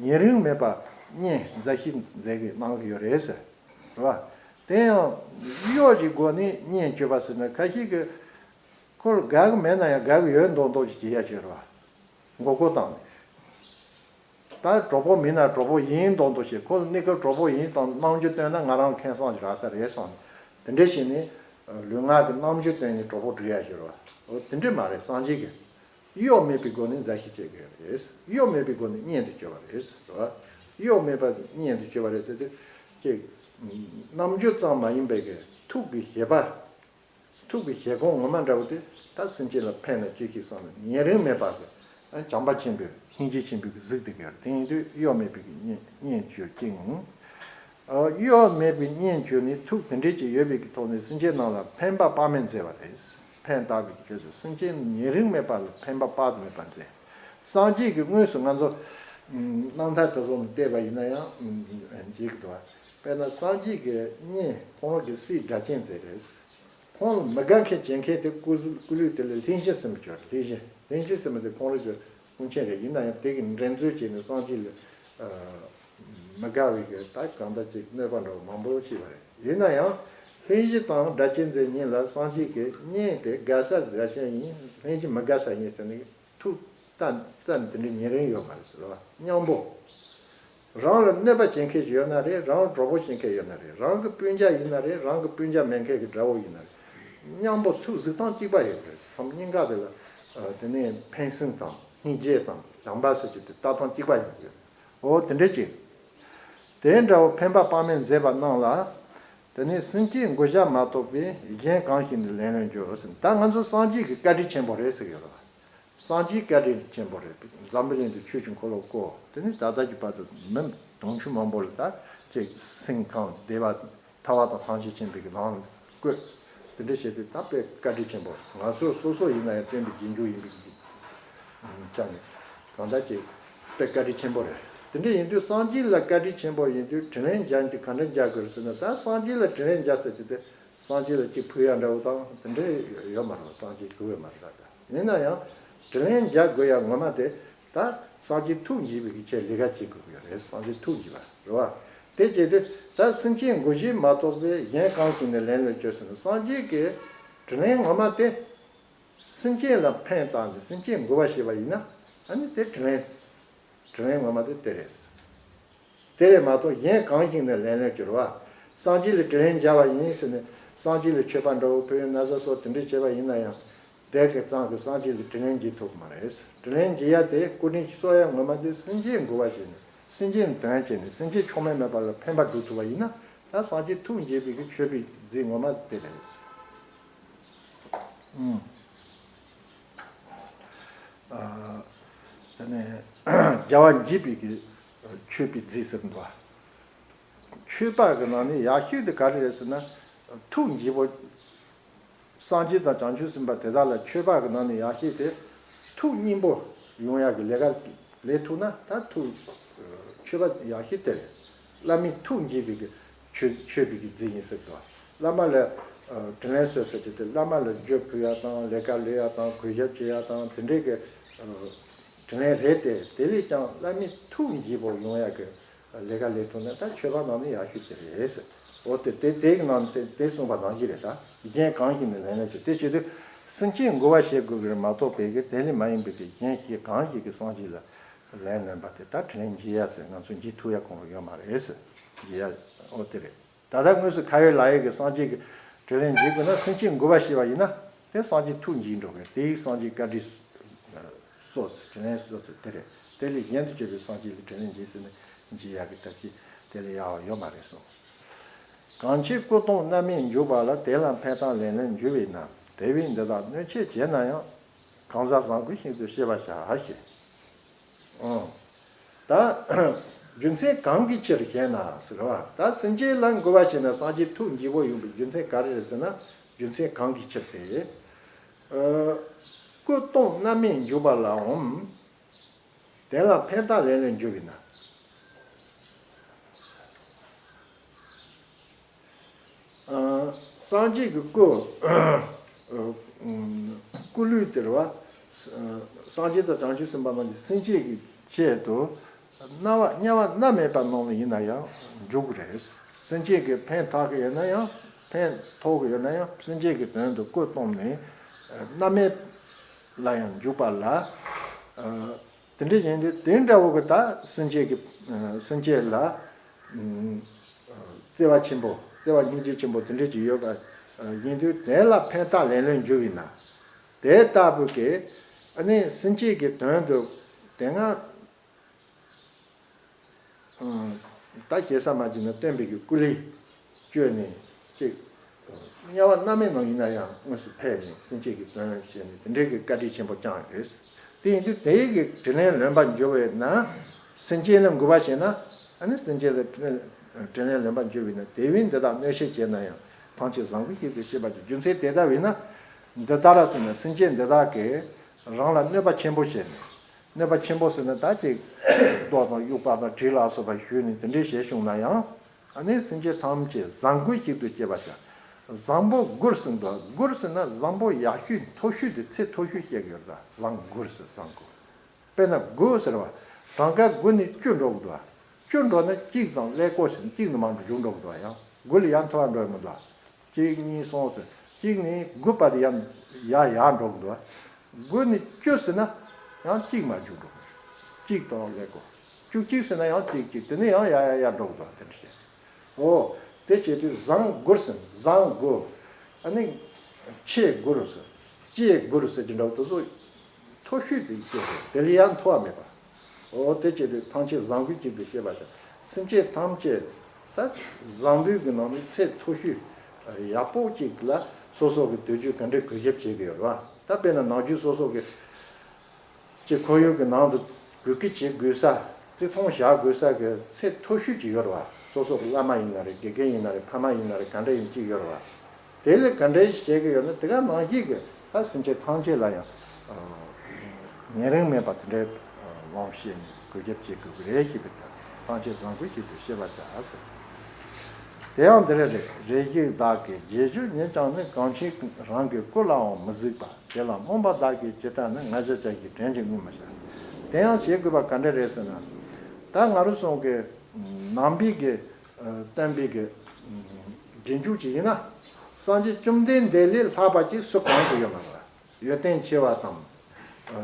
ཉེ་རིང་མེད་པ་བསྙེན་མཛད་ཤིང་མཛད་ཀྱི་གནང་གི་ཡོད་རེད་ཟེར། རེད་བ། དེ་ཡང་གཡོ་གི་སྒོ་ནས་བསྙེན་བཅོས་པ་ཟེར་ན། ཁ་ཤས་ཀྱིས་ཁོ་ལ་དགའ་གི་མེད་ན་ཡང་དགའ་གི་ཡོད་མདོག་མདོག་ཅིག་བྱེད་ཡ་ཅིག་རེད་བ། མགོ་སྐོར་བཏང་ནས། ད་གྲོགས་པོ་མིན་ན་གྲོགས་པོ་ཡིན་མདོག་མདོག་བྱེད། ཁོ་ལ་གནས་སྐབས་གྲོགས་པོ་ཡིན་དང་རྣམ་འགྱུར་སྟོན་ན་ང་རང་ཁེ་བཟང་ཅིག་རག་ས་རེད་བསམ་ནས། དེ་འདྲ་བྱས་ནས་ལུས་ངག་གི་རྣམ་འགྱུར་སྟོན་ནས་གྲོགས་པོ་སྒྲིག་ཡ་ཅིག་རེད་བ། འོ་དེ་འདྲ་མ་རེད། སངས་རྒྱས་ཀྱིས་གཡོ་མེད་པའི་སྒོ་ནས་མཛད་ཤིང་བྱེད་དགོས་རེད། གཡོ་མེད་པའི་སྒོ་ནས་བསྙེན་དུ་བཅོལ་བ་རེད། རེད་བ། གཡོ་མེད་པ་བསྙེན་དུ་བཅོལ་བ་རེད་ཟེར་དུས་ཅིག་རྣམ་འགྱུར་ཙམ་མ་ཡིན་པའི་གི་ཐུགས་ཀྱི་བཞེད་པ། ཐུགས་ཀྱི་བཞེད་དགོངས་ངོ་མ་འདྲ་བོ་དེ་ད་སེམས་ཅན་ལ་ཕན་ན་ཅི་ཞིག་བསམ་ནས་ཉེ་རིང་མེད་པ་གི་བྱམས་པ་ཆེན་པོས་སྙིང་རྗེ་ཆེན་པོས་གཟིགས་ཏེ་གི་ཡོད་རེད། དེ་ཡིན་དུས་གཡོ་མེད་པའི་གི་བསྙེན་བསྙེན་བཅོས་ཀྱིས། གཡོ་མེད་པའི་བསྙེན་བཅོས་ནི་ཐུགས་དེ་འདྲ་ཅིག་ཡོད་པའི་གི་ཐོག་ནས་སེམས་ཅན་རྣམས་ལ་ཕན་པ་དཔག་མེད་མཛད་པ་རེད། ཕན་བཏགས་པའི་གི་ཆེད་དུ་སེམས་ཅན་ཉེ་རིང་མེད་པ་ལ་ཕན་པ་དཔག་ཏུ་མེད་པ་མཛད། སངས་རྒྱས་ཀྱི་དངོས་སུ་ང་ཚོ་རྣམ་ཐར་དེ་ཚོ་ནས་བལྟས་པ་ཡིན་ན་ཡང་འཇིག་གི་འདུག་བ། དཔེར་ན་སངས་རྒྱས་ཀྱི་བསྙེན་ཁོང་གི་སྲས་སྒྲ་གཅན་འཛིན་རེད། ཁོང་ལ་མི་དགའ་མཁན་བྱེད་མཁན་དེ་སྐུ་སྐུ་ལུས་དེ་ལ་ལྷན་སྐྱེས་ཟེར་མི་ཅོ། ལྷན་སྐྱེས་ལྷན་སྐྱེས་ཟེར་མི་དེ་ཁོང་རང་ཚོའི་དབུ་ཆེན་རེད། ཡིན་ན་ཡང་དེ་གི་འགྲན་རྩོད་བྱས་ནས་སངས་རྒྱས་ལ་མི་དགའ་བའི་གི་ད་གང་ལྟར་ཅིག་གནོད་པ་འདྲ་བོ་མང་པོ་བྱས་པ་རེད། ཡིན་ན་ཡང་ལྷན་སྐྱེས་དང་སྒྲ་གཅན་འཛིན་གཉིས་ལ་སངས་རྒྱས་ཀྱི་བསྙེན་དེ་དགའ་ས་སྒྲ་གཅན་ཡིན། ལྷན་སྐྱེས་མི་དགའ་ས་ཡིན་ཟེར་ནས། ཐུགས་ད་ད་དེ་འདྲའི་ཉེ་རིང་ཡོད་མ་རེད་ཟེར་བ། མཉམ་པོ། རང་ལ་གནོད་པ་བྱེད་མཁན་ཞིག་ཡོད་ན་རེད། རང་གྲོགས་པོ་བྱེད་མཁན་ཡོད་ན་རེད། རང་གི་སྤུན་ཀྱག་ཡིན་ན་རེད། རང་གི་སྤུན་ཀྱག་མེད་མཁན་གྱི་དགྲ་བོ་ཡིན་ན་རེད། མཉམ་པོ་ཐུགས་གཟིགས་སྟངས་གཅིག་པ་ཡོད་རེད། མཚམས་གཉིས་ཀ་དེ་ལ་དེ་ནས་ཕན་སེམས་དང་སྙིང་རྗེ་དང་བྱམས་པ་ཟེར་རྒྱུ་དེ་ལྟ་སྟངས་གཅིག་པ་ཡོད་རེད། འོ་དེ་འདྲ་ཅིག་དེ་འདྲ་བོ་ཕན་པ་དཔག་མེད་མཛད་པ་རྣམས་ལ། དེ་ནས་སེམས་བསྐྱེད་མགོ་བཞག་མ་གཏོགས་པའི། གཞན་གང་ཞིག་ནི་ལན་ལོན་འགྱུར་རོ་ཟེར། ད་ང་ཚོ་སངས་རྒྱས་ཀྱི་བཀའ་དྲིན་ཆེན་པོ་རེད་ཟེར་གྱི་ཡོད་རེད། སངས་རྒྱས་བཀའ་དྲིན་ཆེན་པོ་རེད། འཛམ་བུ་གླིང་དུ་ཆོས་ཀྱི་འཁོར་ལོ་བསྐོར། དེ་ནས་ད་ལྟ་གི་བར་དུ་མི་དུང་ཕྱུར་མང་པོ་ལ་ད་ཅིག་སེམས་ཁམས་བདེ་བ་ཐར་པ་དང་ཐམས་ཅད་མཁྱེན་པའི་གི་ལམ་བཀོད། དེ་འདྲ་བྱས་ཏེ་ད་དཔེ་བཀའ་དྲིན་ཆེན་པོ་རེད། ང་ཚོ་སོ་སོ་ཡིན་ན་ཡང་སྟོན་པའི་རྗེས་འཇུག་ཡིན་པའི་གི་ཆ་ནས་གང་ལྟར་ཅིག་དཔེ་བཀའ་དྲིན་ཆེན་པོ་རེད། དེ་འདྲ་ཡིན་དུས་སངས་རྒྱས་ལ་བཀའ་དྲིན་ཆེན་པོ་ཡིན་དུས་དྲིན་ལན་འཇལ་རྒྱུ་ག་འདྲ་འཇལ་དགོས་རེད་ཟེར་ན། ད་སངས་རྒྱས་ལ་དྲིན་ལན་འཇལ་ཟེར་རྒྱུ་དེ། སངས་རྒྱས་ལ་གཅིག་ཕུལ་ཡ་འདྲ་བོ་དང་དེ་འདྲ་ཡོད་མ་རེད། སངས་རྒྱས་ཕུལ་ཡོད་མ་རེད་ད། ཡིན་ན་ཡང་དྲིན་ལན་འཇལ་དགོས་ཡ་ངོ་མ་དེ་ད་སངས་རྒྱས་ཐུགས་མཉེས་པའི་གི་ཆེད་ལས་ཀ་བྱེད་དགོས་ཀྱི་ཡོད་རེད། སངས་རྒྱས་ཐུགས་མཉེས་པ་རེད་བ། དེ་བྱས་ཏེ་ད་སེམས་བསྐྱེད་མགོ་བཞི་མ་གཏོགས་པའི་གཞན་གང་ཞིག་ནི་ལན་ལོན་འགྱུར་ཟེར་ན། སངས་རྒྱས་ཀྱི་དྲིན་ལན་ངོ་མ་དེ་སེམས་ཅན་ལ་ཕན་བཏགས་ནས་སེམས་ཅན་མགོ་བ་བྱས་པ་ཡིན་ན། ཨ་ནི་དེ་དྲིན་ལན། དྲིན་ལན་ངོ་མ་དེ་དེ་རེད། དེ་རེད་མ་གཏོགས་གཞན་གང་ཞིག་ནས་ལན་ལོན་འགྱུར་བ། སངས་རྒྱས་ལ་དྲིན་ལན་འཇལ་བ་ཡིན་ཟེར་ནས་སངས་རྒྱས་ལ་མཆོད་པ་འདྲ་བོ་ཕུལ། ན་བཟའ་གསོལ། དེ་འདྲ་བྱས་པ་ཡིན་ན་ཡང་། དེ་གི་ཙང་གི་སངས་རྒྱས་ལ་དྲིན་ལན་འཇལ་ཐུབ་ཀྱི་མ་རེད། དྲིན་ལན་འཇལ་ཡ་དེ་སྐུ་དྲིན་གསོ་ཡ་ངོ་མ་དེ་སེམས་ཅན་མགོ་བ་བྱས་ནས་སེམས་ཅན་དོན་བྱས་ནས་སེམས་ཅན་ཕྱོགས་མེད་མེད་པ་ལ་ཕན་པ་སྒྲུབ་ཐུབ་པ་ཡིན་ན། ད་སངས་རྒྱས་ཐུགས་མཉེས་པའི་གི་མཆོད་པའི་རྫས་ངོ་མ་དེ་རེད། ཨུམ། ཨ། དེ་ནས་རྒྱལ་བ་འཇིགས་པའི་གི་མཆོད་པའི་རྫས་ཟེར་འདུག་བ། མཆོད་པ་གི་ནང་ནས་ཡག་ཤོས་དེ་ག་རེ་རེད་ཟེར་ན། ཐུགས་མཉེས་པོ། སངས་རྒྱས་དང་བྱང་ཆུབ་སེམས་དཔའ་དེ་དག་ལ་མཆོད་པ་གི་ནང་ནས་ཡག་ཤོས་དེ། ཐུགས་མཉེས་པོ་ཡོང་ཡག་གི་ལས་ཀ་ལས་ཐུབ་ན་ད་ཐུགས། མཆོད་པ་ཡག་ཤོས་དེ་རེད། བླ་མའི་ཐུགས་མཉེས་པའི་གི་མཆོད་མཆོད་པའི་གི་རྫས་ཡིན་ཟེར་གི། བླ་མ་ལ་དྲིན་ལན་གསོལ་ཟེར་གྱི་དེ་བླ་མ་ལ་འཇུ་ཕུལ་ཡག་དང་ལས་ཀ་ལས་ཡག་དང་གུས་ཞབས་བྱེད་ཡག་དང་དེ་འདྲའི་གི་དྲིན་ལན་རེད་དེ། དེ་ལས་ཀྱང་བླ་མའི་ཐུགས་མཉེས་པོ་ཡོང་ཡག་གི་ལས་ཀ་ལས་ཐུབ་ན་ད་མཆོད་པ་ནང་ནས་ཡག་ཤོས་དེ་རེད་ཟེར། འོ་དེ་དེ་དེ་གི་ནང་དེ་དེ་གསུངས་པ་ནང་བཞིན་རེད་ད། གཞན་གང་ཞིག་ནས་ལན་ལོན་འགྱུར། དེ་བྱེད་དུས་སེམས་ཅན་མགོ་བ་བྱེད་དགོས་ཀྱི་རེད་མ་གཏོགས་པའི་གི་དེ་ལས་མ་ཡིན་པའི་གི་གཞན་གཞན་གང་ཞིག་གིས་སངས་རྒྱས་ལ་ལན་ལོན་པ་དེ་ད་དྲིན་ལན་འཇལ་ཡ་ཟེར་ང་ཚོ་འཇལ་ཐུབ་ཡ་ཁོང་ལ་ཡོད་མ་རེད་ཟེར། འཇལ་ཡ་འོ་དེ་རེད། ད་ལྟ་དངོས་སུ་ཁ་ཡོད་ལག་ཡོད་ཀྱི་སངས་རྒྱས་ཀྱི་དྲིན་ལན་འཇལ་དགོས་ན་སེམས་ཅན་མགོ་བ་བྱས་པ་ཡིན་ན་དེ་སངས་རྒྱས་ཐུགས་མཉེས་འགྲོ་གི་རེད། དེ་ཡིས་སངས་རྒྱས་བཀའ་དྲིན་གསོ་ཟེར་དྲིན་ལན་གསོ་ཟེར་དེ་རེད། དེ་ལས་གཞན་དུ་གྱུར་པའི་སངས་རྒྱས་ལ་དྲིན་ལན་འཇལ་ཟེར་ནས་འཇལ་ཡག་གི་ཐབས་ཤེས་དེ་ལས་ཡག་པ་ཡོད་མ་རེད་གསུངས། གང་ཕྱིར་སྐུ་སྟོང་རྣམ་སྨིན་འཇུག་པ་ལ། དེ་ལ་ཕན་བཏགས་ལན་ལོན་འགྱུར་བས་ན། དེ་བས་འདི་དག་གནོད་བྱེད་བྱེད་ན་ཡང་། གང་ཟག་བཟང་པོའི་ཞིང་དུ་ཤེས་པར་བྱ་ཞེས། ཨང་། ད་རྒྱུ་མཚན་གང་གི་ཕྱིར་ཞེ་ན་ཟེར་བ། ད་སེམས་ཅན་ལ་མགུ་བ་བྱས་ན་སངས་རྒྱས་ཐུགས་མགྱོགས་པོ་ཡོང་བའི་རྒྱུ་མཚན་ག་རེ་རེད་ཟེར་ན། རྒྱུ་མཚན་གང་གི་ཕྱིར་ཏེ། ཨ། སྐུ་སྟོང་རྣམ་སྨིན་འཇུག་པ་ལའང་། དེ་ལ་ཕན་བཏགས་ལན་ལོན་འགྱུར་བས་ན། ཨ། སངས་རྒྱས་ཀྱི་སྐུ། ཨ། སྐུ་ལུས་དེ་རེད་བ། སངས་རྒྱས་དང་བྱང་ཆུབ་སེམས་དཔའ་རྣམས་ཀྱི་སེམས་བསྐྱེད་ཀྱི་ཆེད་དུ། དམྱལ་བ་དམྱལ་བ་མནར་མེད་པ་ནང་ལ་ཡིན་ན་ཡང་འཇུག་གི་རེད། སེམས་བསྐྱེད་ཀྱི་ཕན་ཐོགས་ཀྱི་ཡོད་ན་ཡང་། ཕན་ཐོགས་ཀྱི་ཡོད་ན་ཡང་སེམས་བསྐྱེད་ཀྱི་དོན་དུ་སྐུ་བལྟམས་ནས་མནར་མེད་ལ་ཡང་འཇུག་པ་ལ། ཨ། དེ་འདྲ་ཡིན་དུས་དེ་འདྲ་བོ་གི་ད་སེམས་བསྐྱེད་ཀྱི། ཨ། སེམས་བསྐྱེད་ལ། ཨ། བརྩེ་བ་ཆེན་པོ། བརྩེ་བ་སྙིང་རྗེ་ཆེན་པོ་དེ་འདྲ་ཅིག་ཡོད་པ་ཡིན་དུས་དེ་ལ་ཕན་བཏགས་ལན་ལོན་འགྱུར་བས་ན། དེ་ལྟ་བུ་གི། ཨ་ནི་སེམས་བསྐྱེད་ཀྱི་དོན་དུ་དེ་སྔ། ཨ། ད་ཞེ་ས་མ་བྱས་ན་སྟོན་པའི་གི་སྐུ་ལུས་བཅོས་ནས་ཅིག་དམྱལ་བ་མནར་མེད་ནང་ཡིན་ན་ཡང་དངོས་སུ་ཕེབས་ནས་སེམས་བསྐྱེད་ཀྱི་དོན་བྱས་ནས་དེ་འདྲའི་གི་བཀའ་དྲིན་ཆེན་པོ་བསྐྱངས་ཡོད། དེ་ཡིན་དུས་དེའི་གི་དྲིན་ལན་ལོན་པར་འགྱུར་བས་ན། སེམས་ཅན་ལ་མགུ་བ་བྱས་ན། ཨ་ནི་སེམས་ཅན་ལ་དྲིན་དྲིན་ལན་ལོན་པར་འགྱུར་བས་ན། དེ་བས་འདི་དག་གནོད་བྱེད་བྱེད་ན་ཡང་། ཐམས་ཅད་བཟང་པོའི་ཞིང་དུ་ཤེས་པར་བྱ། རྒྱུ་མཚན་དེ་ལྟ་བས་ན། འདི་ལྟར་ཟེར་ན་སེམས་ཅན་འདི་དག་གིས་རང་ལ་གནོད་པ་ཆེན་པོ་བྱས་ནས། གནོད་པ་ཆེན་པོ་ཟེར་ན་ད་ཅིག་རྡོ་དང་དབྱུག་པ་དང་གྲི་ལ་སོགས་པ་གཞུས་ནས་དེ་འདྲའི་བྱས་བྱུང་ན་ཡང་། ཨ་ནི་སེམས་ཅན་ཐམས་ཅད་བཟང་པོའི་ཞིང་དུ་སྐྱེ་བར་བྱ། བཟང་པོ་མགུར་ཟེར་འདུག་མགུར་ཟེར་ན་བཟང་པོ་ཡག་ཤོས་མཐོ་ཤོས་དེ་ཚད་མཐོ་ཤོས་བཤད་ཀྱི་ཡོད་རེད། ད་བཟང་མགུར་ཟེར། བཟང་མགུར། དཔེར་ན་དགུ་ཟེར་བ། གྲངས་ཀ་དགུ་ནས་བཅུ་འགྲོ་གི་འདུག་བ། བཅུ་འགྲོ་ན་གཅིག་དང་ཀླད་ཀོར་ཟེར་ན་གཅིག་ནས་མར་མཇུག་འགྲོ་གི་འདུག་བ། ཡང་དགུ་ལས་ཡར་མཐོ་བ་འགྲོ་ཡི་མི་འདུག་བ། གཅིག་གཉིས་གསུམ་ཟེར་གཅིག་ནས་དགུ་བར་དུ་ཡར་ཡར་ཡར་འགྲོ་གི་འདུག་བ། དགུ་ནས་བཅུ་ཟེར་ན་ཡང་གཅིག་མར་མཇུག་འགྲོ་གི་འདུག་གཅིག་དང་ཀླད་ཀོར། བཅུ་གཅིག་ཟེར་ན་ཡང་གཅིག་གཅིག་དེ་ནས་ཡང་ཡར་ཡར་ཡར་འགྲོ་གི་འདུག་བ། དེ་འདྲ་བྱས། འོ། དེ་བྱེད་དུས་བཟང་མགུར་ཟེར། བཟང་མགུར། ཨ་ནི། ཆེ་མགུར་ཟེར། སྐྱེ་མགུར་ཟེར་གྱི་འདྲ་བོ་དེ་ཚོ། མཐོ་ཤོས་དེ་སྐྱེ་དགོས། དེ་ལས་ཡང་མཐོ་བ་མེད་པ། འོ་དེ་བྱེད་དུས་ཐམས་ཅད་བཟང་པོའི་ཞིང་དུ་ཤེས་པར་བྱ། སེམས་ཅན་ཐམས་ཅད། ད་བཟང་པོའི་གི་ནང་ནས་ཚད་མཐོ་ཤོས། ཡག་པོ་ཅིག་ལ་སོ་སོ་གི་དུས་རྒྱུན་ག་འདྲ་གུས་ཞབས་བྱེད་ཀྱི་ཡོད་རེད་བ། ད་དཔེར་ན་ནམ་རྒྱུན་སོ་སོ་གི་ཀྱི་ཁོར་ཡུག་གི་ནང་དུ་གུས་བཀུར་བྱེད་དགོས་ས། བརྩི་མཐོང་བྱ་དགོས་ས་གི་ཚད་མཐོ་ཤོས་ཅིག་ཡོད་རེད་བ། སོ་སོ་གི་བླ་མ་ཡིན་ན་རེད། དགེ་རྒན་ཡིན་ན་རེད། ཕ་མ་ཡིན་ན་རེད། ག་འདྲ་ཡིན་ཅིག་ཡོད་རེད་བ། དེ་ལས་ག་འདྲ་བྱེད་ཀྱི་ཡོད་ན་དེ་ག་ནང་བཞིན་གི་ད་སེམས་ཅན་ཐམས་ཅད་ལ་ཡང་ཉེ་རིང་མེད་པ་དེ་འདྲའི་ལམ་བྱས་ནས་གུས་ཞབས་བྱེད་དགོས་ཀྱི་རེད་ཞེས་པའི་ཐོག་ཐམས་ཅད་བཟང་པོའི་ཞིང་དུ་ཤེས་པར་བྱ་ཟེར། དེ་ཡང་འདི་རེད། རེ་ཞིག་བདག་གི་རྗེས་འཇུག་ཉིད་ཀྱང་ནི། གང་ཕྱིར་རང་གི་སྐུ་ལའང་མི་གཟིགས་པ། དེ་ལ་རྨོངས་པ་བདག་གིས་ཇི་ལྟར་ནི། ང་རྒྱལ་བྱ་ཞིང་དྲན་ཅིང་ངུས་མི་བྱ། དེ་ཡང་བྱེད་དགོས་པ་ག་འདྲ་རེད་ཟེར་ན། ད་ང་རང་ཚོ་གི་ནང་པའི་གི་བསྟན་པའི་གི་རྗེས་འཇུག་ཅིག་ཡིན་ན། སངས་རྒྱས་བཅོམ་ལྡན་འདས་ལས་ལྷག་པ་ཅིག་སུ་གང་དུ་ཡོད་མ་རེད། ཡོན་ཏན་ཆེ་བ་དང་།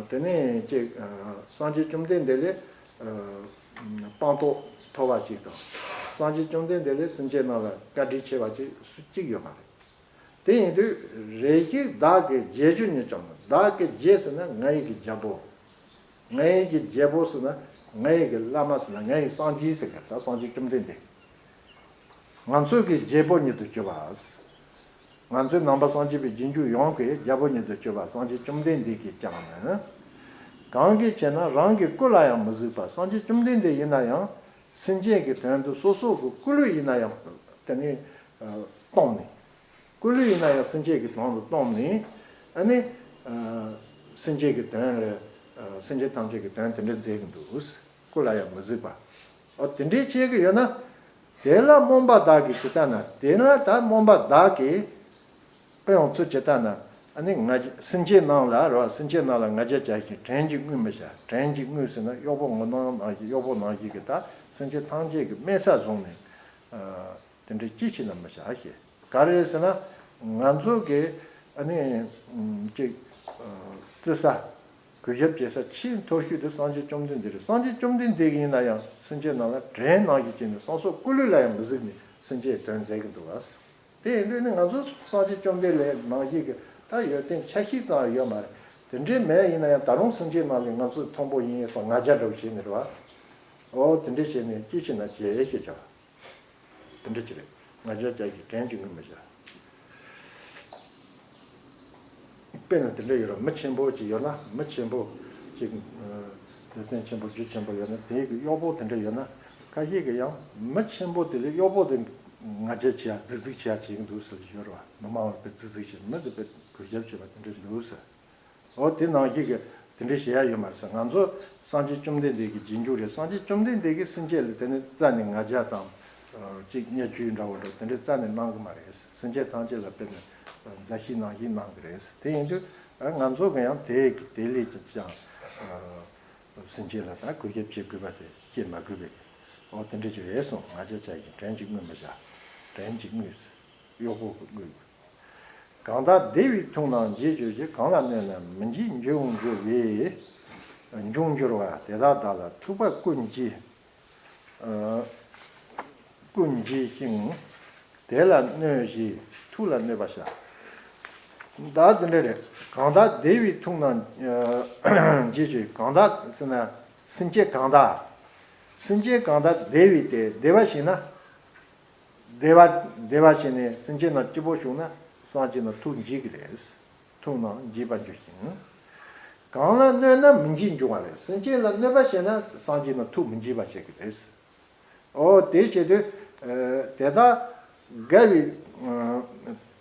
དེ་ནས་ཅིག་སངས་རྒྱས་བཅོམ་ལྡན་འདས་ལས་སྤངས་རྟོགས་མཐོ་བ་ཅིག་དང་། སངས་རྒྱས་བཅོམ་ལྡན་འདས་ལས་སེམས་ཅན་རྣམས་ལ་བཀའ་དྲིན་ཆེ་བ་ཅིག་སུ་གཅིག་ཡོད་མ་རེད། དེ་ཡིན་དུས་རེ་ཞིག་བདག་གི་རྗེས་འཇུག་ཉིད་ཀྱང་ནི། བདག་གི་རྗེས་ཟེར་ན་ང་ཡི་གི་རྒྱལ་པོ། ང་ཡི་གི་རྒྱལ་པོ་ཟེར་ན་ང་ཡི་གི་བླ་མ་ཟེར་ན་ང་ཡི་སངས་རྒྱས་ཟེར་གི་ད་སངས་རྒྱས་བཅོམ་ལྡན་འདས། ང་ཚོ་གི་རྒྱལ་པོ་ཉིད་དུ་གྱུར་པ། ང་ཚོའི་ནང་པ་སངས་རྒྱས་པའི་རྗེས་འཇུག་ཡོངས་ཀྱི་རྒྱལ་པོ་ཉིད་དུ་གྱུར་པ་སངས་རྒྱས་བཅོམ་ལྡན་འདས་ཀྱིས་ཀྱང་ནི། གང་གིས་བྱས་ན་རང་གི་སྐུ་ལ་ཡང་མི་གཟིགས་པ། སངས་རྒྱས་བཅོམ་ལྡན་འདས་ཡིན་ན་ཡང་སེམས་ཅན་གྱི་དོན་དུ་སོ་སོ་གི་སྐུ་ལུས་ཡིན་ན་ཡང་དེ་ནི་བལྟམས་ནས། སྐུ་ལུས་ཡིན་ན་ཡང་སེམས་ཅན་གྱི་དོན་དུ་བལྟམས་ནས། ཨ་ནི། སེམས་ཅན་གྱི་དོན་ལ། སེམས་ཅན་ཐམས་ཅད་ཀྱི་དོན་དེ་འདྲ་མཛད་ཀྱི་འདུག་སྐུ་ལ་ཡང་མི་གཟིགས་པ། འོ་དེ་འདྲའི་བྱེད་ཀྱི་ཡོད་ན། དེ་ལ་རྨོངས་པ་བདག་གིས་ཇི་ལྟར་ན། དེ་ལ་ད་རྨོངས་པ་བདག་གིས་དཔེ་ཡང་ཚུལ་ཇི་ལྟར་ན། ཨ་ནི་ང་སེམས་ཅན་རྣམས་ལ་རེད་བ། སེམས་ཅན་རྣམས་ལ་ང་རྒྱལ་བྱ་ཞིང་དྲན་ཅིང་ངུས་མི་བྱ། དྲན་ཅིང་ངུས་ཟེར་ན་གཡོག་པོ་ངུ་ནང་ནང་བཞིན་གཡོག་པོ་ནང་བཞིན་གྱི་ད་སེམས་ཅན་ཐམས་ཅད་ཀྱི་དམན་ས་བཟུང་ནས། དེ་འདྲའི་ཅི་བྱེད་ན་མི་བྱ་ཞེས། ག་རེ་རེད་ཟེར་ན། ང་ཚོ་གི་ཨ་ནི་ཅིག་བརྩི་ས། གུས་ཞབས་བྱེད་ས་ཆེས་མཐོ་ཤོས་དེ་སངས་རྒྱས་བཅོམ་ལྡན་འདས་རེད། སངས་རྒྱས་བཅོམ་ལྡན་འདས་ཡིན་ན་ཡང་སེམས་ཅན་རྣམས་ལ་དྲན་ནང་བཞིན་བྱས་ནས་སོ་སོ་སྐུ་ལུས་ལ་ཡང་མི་གཟིགས་ནས་སེམས་ཅན་དོན་མཛད་ཀྱི་འདུག་ལ། དེ་ཡིན་དུས་ནི་ང་ཚོ་སངས་རྒྱས་བཅོམ་ལྡན་འདས་ནང་བཞིན་གྱི་ད་ཡོན་ཏན་ཆ་ཤས་ཙམ་ཡོད་མ་རེད། དེ་འདྲའི་མེད་ཡིན་ན་ཡང་ད་རུང་སེམས་ཅན་ནང་ལས་ང་ཚོ་མཐོན་པོ་ཡིན་ཡིན་སོགས་ང་རྒྱལ་འདྲ་བོ་བྱས་ནས་རེད་བ། ཨོ་དེ་འདྲ་བྱས་ནས་ཅི་བྱེད་ན་བྱེད་ཤེས་བྱ་བ། དེ་འདྲ་ཅི་རེད། ང་རྒྱལ་རྒྱག་གི་དྲན་གཅིག་ངུས་མི་བྱ། དཔེར་ན་དེ་འདྲ་ཡོད་ར། མི་ཆེན་པོ་ཅིག་ཡོད་ན། མི་ཆེན་པོ་ཅིག་ལེ་ཚན་ཆེན་པོ་རྒྱུ་ཆེན་པོ་ཡོད་ན། དེའི་གི་གཡོག་པོ་དེ་འདྲ་ཡོད་ན། ཁ་ཤས་ཀྱིས་ཡང་མི་ཆེན་པོ་དེ་ལས་གཡོག་པོ་དེ་ང་རྒྱལ་བྱེད་ཡ་རྫིག་རྫིག་བྱེད་ཡ་བྱེད་ཀྱི་འདུག་ཟེར་གྱི་ཡོད་ར་བ། མི་མང་བ་དཔེ་རྫིག་རྫིག་བྱེད། མི་དེ་དཔེ་གུས་ཞབས་བྱེད་པ་དེ་འདྲ་འདུག་ཟེར། འོ་དེ་ནང་བཞིན་གྱི་དེ་འདྲ་བྱེད་ཡ་ཡོད་མ་རེད་ཟེར། ང་ཚོ་སངས་རྒྱས་བཅོམ་ལྡན་འདས་ཀྱི་རྗེས་འཇུག་རེད། སངས་རྒྱས་བཅོམ་ལྡན་འདས་ཀྱིས་སེམས་ཅན་ལ་དེ་ནི་རྩ་ནས་ང་རྒྱལ་དང་། ཅིག་བརྙས་བཅོས་འདྲ་བོ་འདྲ་དེ་འདྲ་རྩ་ནས་གནང་གི་མ་རེད། སེམས་ཅན་ཐམས་ཅད་ལ་དཔེར་ན་མཛའ་བཤེས་ནང་བཞིན་གནང་གི་རེད། དེ་ཡིན་དུས་ང་ཚོ་གི་ཡང་དེ་དེ་ལས་ཀྱང་སེམས་ཅན་ལ་ད་གུས་ཞབས་བྱེད་དགོས་པ་དེ་བྱེད་མ་དགོས་པས། འོ་དེ་འདྲ་ཅིག་རེད་གསུངས། ང་རྒྱལ་བྱ་ཡི་དྲན་གཅིག་ངུས་མི་བྱ། དྲན་གཅིག་ངུས། གཡོག་པོ་གི་དངུལ། གང་དག་བདེ་བས་འཐུངས་ན་འཇིགས་གྱུར་ཅིག། གང་ལ་གནོད་ན་མི་འཇིགས་འབྱུང་འགྱུར་བས། འབྱུང་འགྱུར་བ་དེ་དག་བདག་ལ་ཐུབ་པ་ཀུན་གྱིས། ཀུན་གྱིས་ཤིང་། དེ་ལ་གནོད་བྱེད་ཐུགས་ལ་གནོད་པ་བྱ། ད་དེ་འདྲ་རེད། གང་དག་བདེ་བས་འཐུངས་ན་འཇིགས་གྱུར། གང་དག་ཟེར་ན་སེམས་ཅན་གང་དག་སེམས་ཅན་གང་དག་བདེ་བས་ཏེ་བདེ་བ་བྱས་ན། བདེ་བ་བདེ་བ་བྱས་ནས་སེམས་ཅན་རྣམས་སྐྱིད་པོ་བྱུང་ན་སངས་རྒྱས་རྣམས་ཐུགས་འཇིགས་ཀྱི་རེད། འཐུངས་ན་འཇིགས་པར་འགྱུར་ཞིང་། གང་ལ་གནོད་ན་མི་འཇིགས་འབྱུང་བ་རེད། སེམས་ཅན་ལ་གནོད་པ་བྱས་ན་སངས་རྒྱས་རྣམས་ཐུགས་མི་འཇིགས་པ་བྱེད་ཀྱི་རེད། འོ་དེ་བྱེད་དུས་དེ་དག་དགའ་བའི་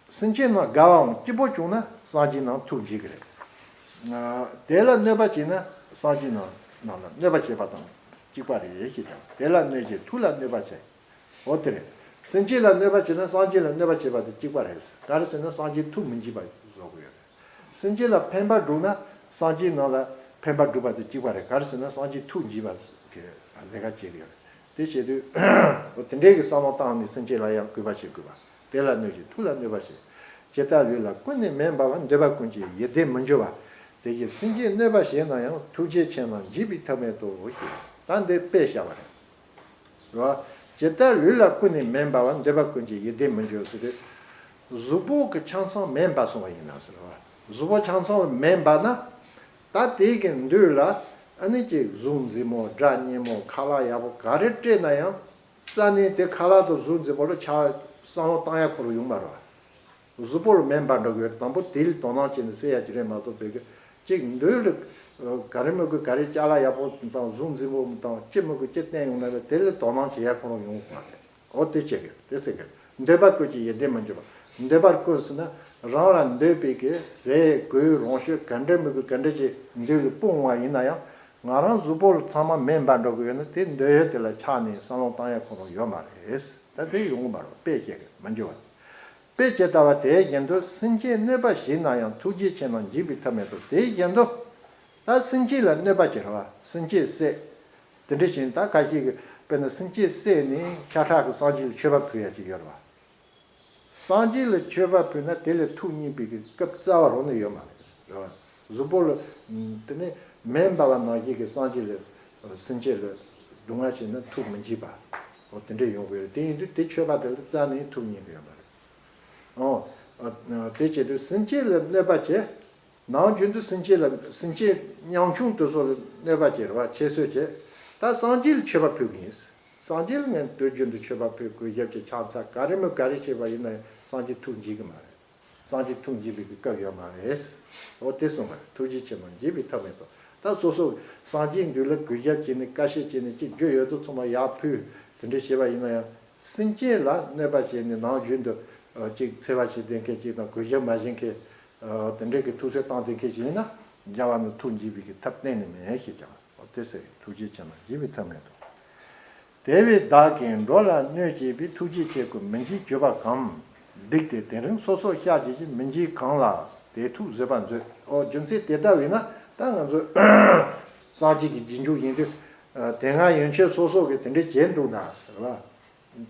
སེམས་ཅན་རྣམས་དགའ་བའམ་སྐྱིད་པོ་བྱུང་ན་སངས་རྒྱས་རྣམས་ཐུགས་འཇིགས་ཀྱི་རེད། དེ་ལ་གནོད་པ་བྱས་ན་སངས་རྒྱས་རྣམས་རྣམས་ལ་གནོད་པ་བྱེད་པ་དང་གཅིག་པ་རེད་ཞེས་ཀྱང་། དེ་ལ་གནོད་བྱེད་ཐུགས་ལ་གནོད་པ་བྱེད། འོ་དེ་རེད། སེམས་ཅན་ལ་གནོད་པ་བྱེད་ན་སངས་རྒྱས་ལ་གནོད་པ་བྱེད་པ་དང་གཅིག་པ་རེད། ག་རེ་ཟེར་ན་སངས་རྒྱས་ཐུགས་མི་འཇིགས་པ་བཟོ་དགོས་ཡོད་རེད། སེམས་ཅན་ལ་ཕན་པ་བསྒྲུབས་ན་སངས་རྒྱས་རྣམས་ལ་ཕན་པ་བསྒྲུབས་པ་དང་གཅིག་པ་རེད། ག་རེ་ཟེར་ན་སངས་རྒྱས་ཐུགས་འཇིགས་པ་གི་ལས་ཀ་བྱེད་ཀྱི་ཡོད་རེད། དེ་བྱེད་དུས་འོ་དེ་འདྲའི་གི་བསམ་བློ་བཏང་ནས་སེམས་ཅན་ལ་ཡང་གུས་པ་བྱེད་དགོས་པ། དེ་ལ་གནོད་བྱེད་ཐུགས་ལ་གནོད་པ་བྱེད། ཇི་ལྟར་ལུས་ལ་ཀུན་ནས་སྨན་འབར་བ། འདོད་པ་ཀུན་གྱི་ཡིད་བདེ་མི་འགྱུར་བ། དེ་བཞིན་སེམས་ཅན་གནོད་པ་བྱས་ན་ཡང་། ཐུགས་རྗེ་ཆེ་རྣམས་འཇིགས་པའི་ཐབས་མེད་དོ། ཞེས་ད་འདི་དཔེ་བཞག་པ་རེད། རེད་བ། ཇི་ལྟར་ལུས་ལ་ཀུན་ནས་སྨན་འབར་བ། འདོད་པ་ཀུན་གྱི་ཡིད་བདེ་མི་འགྱུར་ཟེར་དུས། གཟུགས་པོ་གི་ཆ་ཚང་སྨན་འབར་སོང་བ་ཡིན་ན་ཟེར་བ། གཟུགས་པོ་ཆ་ཚང་ལ་སྨན་འབར་ན། ད་དེ་གི་མདུན་ལ་ཨ་ནི་ཅིག་གཟུགས་མཛེས་མོ་སྒྲ་སྙན་མོ་ཁ་ལག་ཡག་པོ་ག་རེ་སྤྲད་ན་ཡང་། རྩ་ནས་དེ་ཁ་ལག་དང་གཟུགས་མཛེས་པོ་ལ་ཆ་བསམ་བློ་བཏང་ཡ་ཁོ་རང་ཡོང་མ་རེད་བ། གཟུགས་པོ་ལ་སྨན་འབར་འགྲོ་གི་ཡོད། དང་པོ་དེ་ལ་དོ་སྣང་བྱས་ནས་བསད་ཡ་ཅིག་རེད་མ་གཏོགས་པའི་གི་གཅིག་མདུན་ལ་ག་རེ་མི་དགོས་ག་རེ་ཅ་ལག་ཡག་པོ་དང་གཟུགས་མཛེས་པོ་དང་ཅི་མི་དགོས་ཅི་བསྟན་ཡོང་ན་ལ་དེ་ལ་དོ་སྣང་བྱེད་ཡ་ཁོ་རང་ཡོང་གི་མ་རེད། འོ་དེ་བྱེད་གི་དེ་ཟེར་གི། འདོད་པ་ཀུན་གྱི་ཡིད་བདེ་མི་འགྱུར་བ། འདོད་པ་ཀུན་ཟེར་ན་རང་ལ་འདོད་པའི་གི་ཟས་གོས་རང་ཤོས་ག་འདྲ་མི་དགོས་ག་འདྲ་ཅིག་མདུན་ལ་སྤུངས་པ་ཡིན་ན་ཡང་ང་རང་གཟུགས་པོ་ལ་ཚང་མ་སྨན་འབར་འགྲོ་གི་ཡོད་ན་དེ་འདོད་ཡོད་དེ་ལ་ཆགས་ནས་བསམ་བློ་བཏང་ཡ་ཁོ་རང་ཡོད་མ་རེད། ད་དེ་ཡོང་གི་མ་རེད། དཔེ་བཤད་གི་མི་འགྱུར་བ། དཔེ་ཇི་ལྟ་བ་དེ་བཞིན་དུ་སེམས་ཅན་གནོད་པ་བྱས་ན་ཡང་། ཐུགས་རྗེ་ཆེ་རྣམས་འཇིགས་པའི་ཐབས་མེད་དོ། དེ་བཞིན་དུ་ད་སེམས་ཅན་ལ་གནོད་པ་བྱེད་ར་བ། སེམས་ཅན་བསད། དེ་འདྲ་བྱས་ན་ད་ཁ་ཤས་ཀྱིས་དཔེར་ན་སེམས་ཅན་བསད་ནས་ཤ་ཁྲག་གི་སངས་རྒྱས་ལ་མཆོད་པ་ཕུལ་ཡ་ཅིག་ཡོད་ར་བ། སངས་རྒྱས་ལ་མཆོད་པ་ཕུལ་ན་དེ་ལས་ཐུགས་མཉེས་པའི་གི་སྐབས་རྩ་བ་རང་ནས་ཡོད་མ་རེད་ར་བ། གཟུགས་པོ་ལ་དེ་ནས་སྨན་འབར་བ་ནང་བཞིན་གྱི་སངས་རྒྱས་ལ་སེམས་ཅན་ལ་སྡུག་བསྔལ་བྱས་ན་ཐུགས་མི་མཉེས་པ། འོ་དེ་འདྲ་ཡོང་གི་ཡོད་རེད། དེ་ཡིན་དུས་དེ་མཆོད་པ་དེ་ལ་རྩ་ནས་ཐུགས་མཉེས་གི་ཡོད་མ་རེད། ཨོ། ཨ། དེ་བྱེད་དུས་སེམས་ཅན་ལ་གནོད་པ་བྱེད། ནམ་རྒྱུན་དུ་སེམས་ཅན་ལ་སེམས་ཅན་ཉམ་ཆུང་དེ་ཚོ་ལ་གནོད་པ་བྱེད་རེད་བ། ཁྱད་གསོད་བྱེད། ད་སངས་རྒྱས་ལ་མཆོད་པ་ཕུལ་གི་ཡིན། སངས་རྒྱས་ལ་ངས་དུས་རྒྱུན་དུ་མཆོད་པ་ཕུལ་གུས་ཞབས་ཀྱི་ཕྱག་འཚལ་ག་རེ་མོ་ག་རེ་བྱས་པ་ཡིན་ན་ཡང་སངས་རྒྱས་ཐུགས་འཇིགས་གི་མ་རེད། སངས་རྒྱས་ཐུགས་འཇིགས་པའི་གི་སྐབས་ཡོད་མ་རེད། འོ་དེ་གསུངས་པ་རེད། ཐུགས་རྗེ་ཆེ་རྣམས་འཇིགས་པའི་ཐབས་མེད་དོ། ད་སོ་སོ་སངས་རྒྱས་འདུལ་ལ་གུས་ཞབས་བྱས་ནས་བཀའ་བཤད་བྱས་ནས་ཅིག་རྒྱུ་ཡོད་དོ་ཚང་མ་ཡར་ཕུལ་དེ་འདྲ་བྱས་པ་ཡིན་ན་ཡང་། སེམས་ཅན་ལ་གནོད་པ་བྱས་ནས་ནམ་རྒྱུན་དུ་ཅིག་འཚེ་བ་བྱེད་བསྡད་མཁན་ཅིག་དང་གུས་ཞབས་མ་བྱེད་མཁན་དེ་འདྲའི་གི་ཐུགས་སྲས་བཏང་བསྡད་མཁན་ཞིག་ཡིན་ན་རྒྱལ་བ་རྣམས་ཐུགས་འཇིགས་པའི་གི་ཐབས་གཏན་ནས་མེད་ཞེས་ཀྱང་འོ་དེ་ཟེར། ཐུགས་རྗེ་ཆེ་རྣམས་འཇིགས་པའི་ཐབས་མེད་དོ། དེ་བས་བདག་གིས་འགྲོ་ལ་གནོད་བྱེད་པའི། ཐུགས་རྗེ་ཆེ་ཀུན་མི་འཇིགས་གྱུར་པ་གམ། སྡིག་དེ་དེ་རིང་སོ་སོར་བཤགས་བྱས་ཤིང་། མི་འཇིགས་གང་ལ་དེ་ཐུགས་བཟོད་པར་མཛོད། ཨོ་རྒྱུ་མཚན་དེ་ལྟ་བས་ན་ད་ང་ཚོ་སངས་རྒྱས་ཀྱི་རྗེས་འཇུག་ཡིན་དུས་དེ་སྔ་ཡན་ཆད་སོ་སོ་གིས་དེ་འདྲས་བྱས་འདུག་ན་ཟེར་བ།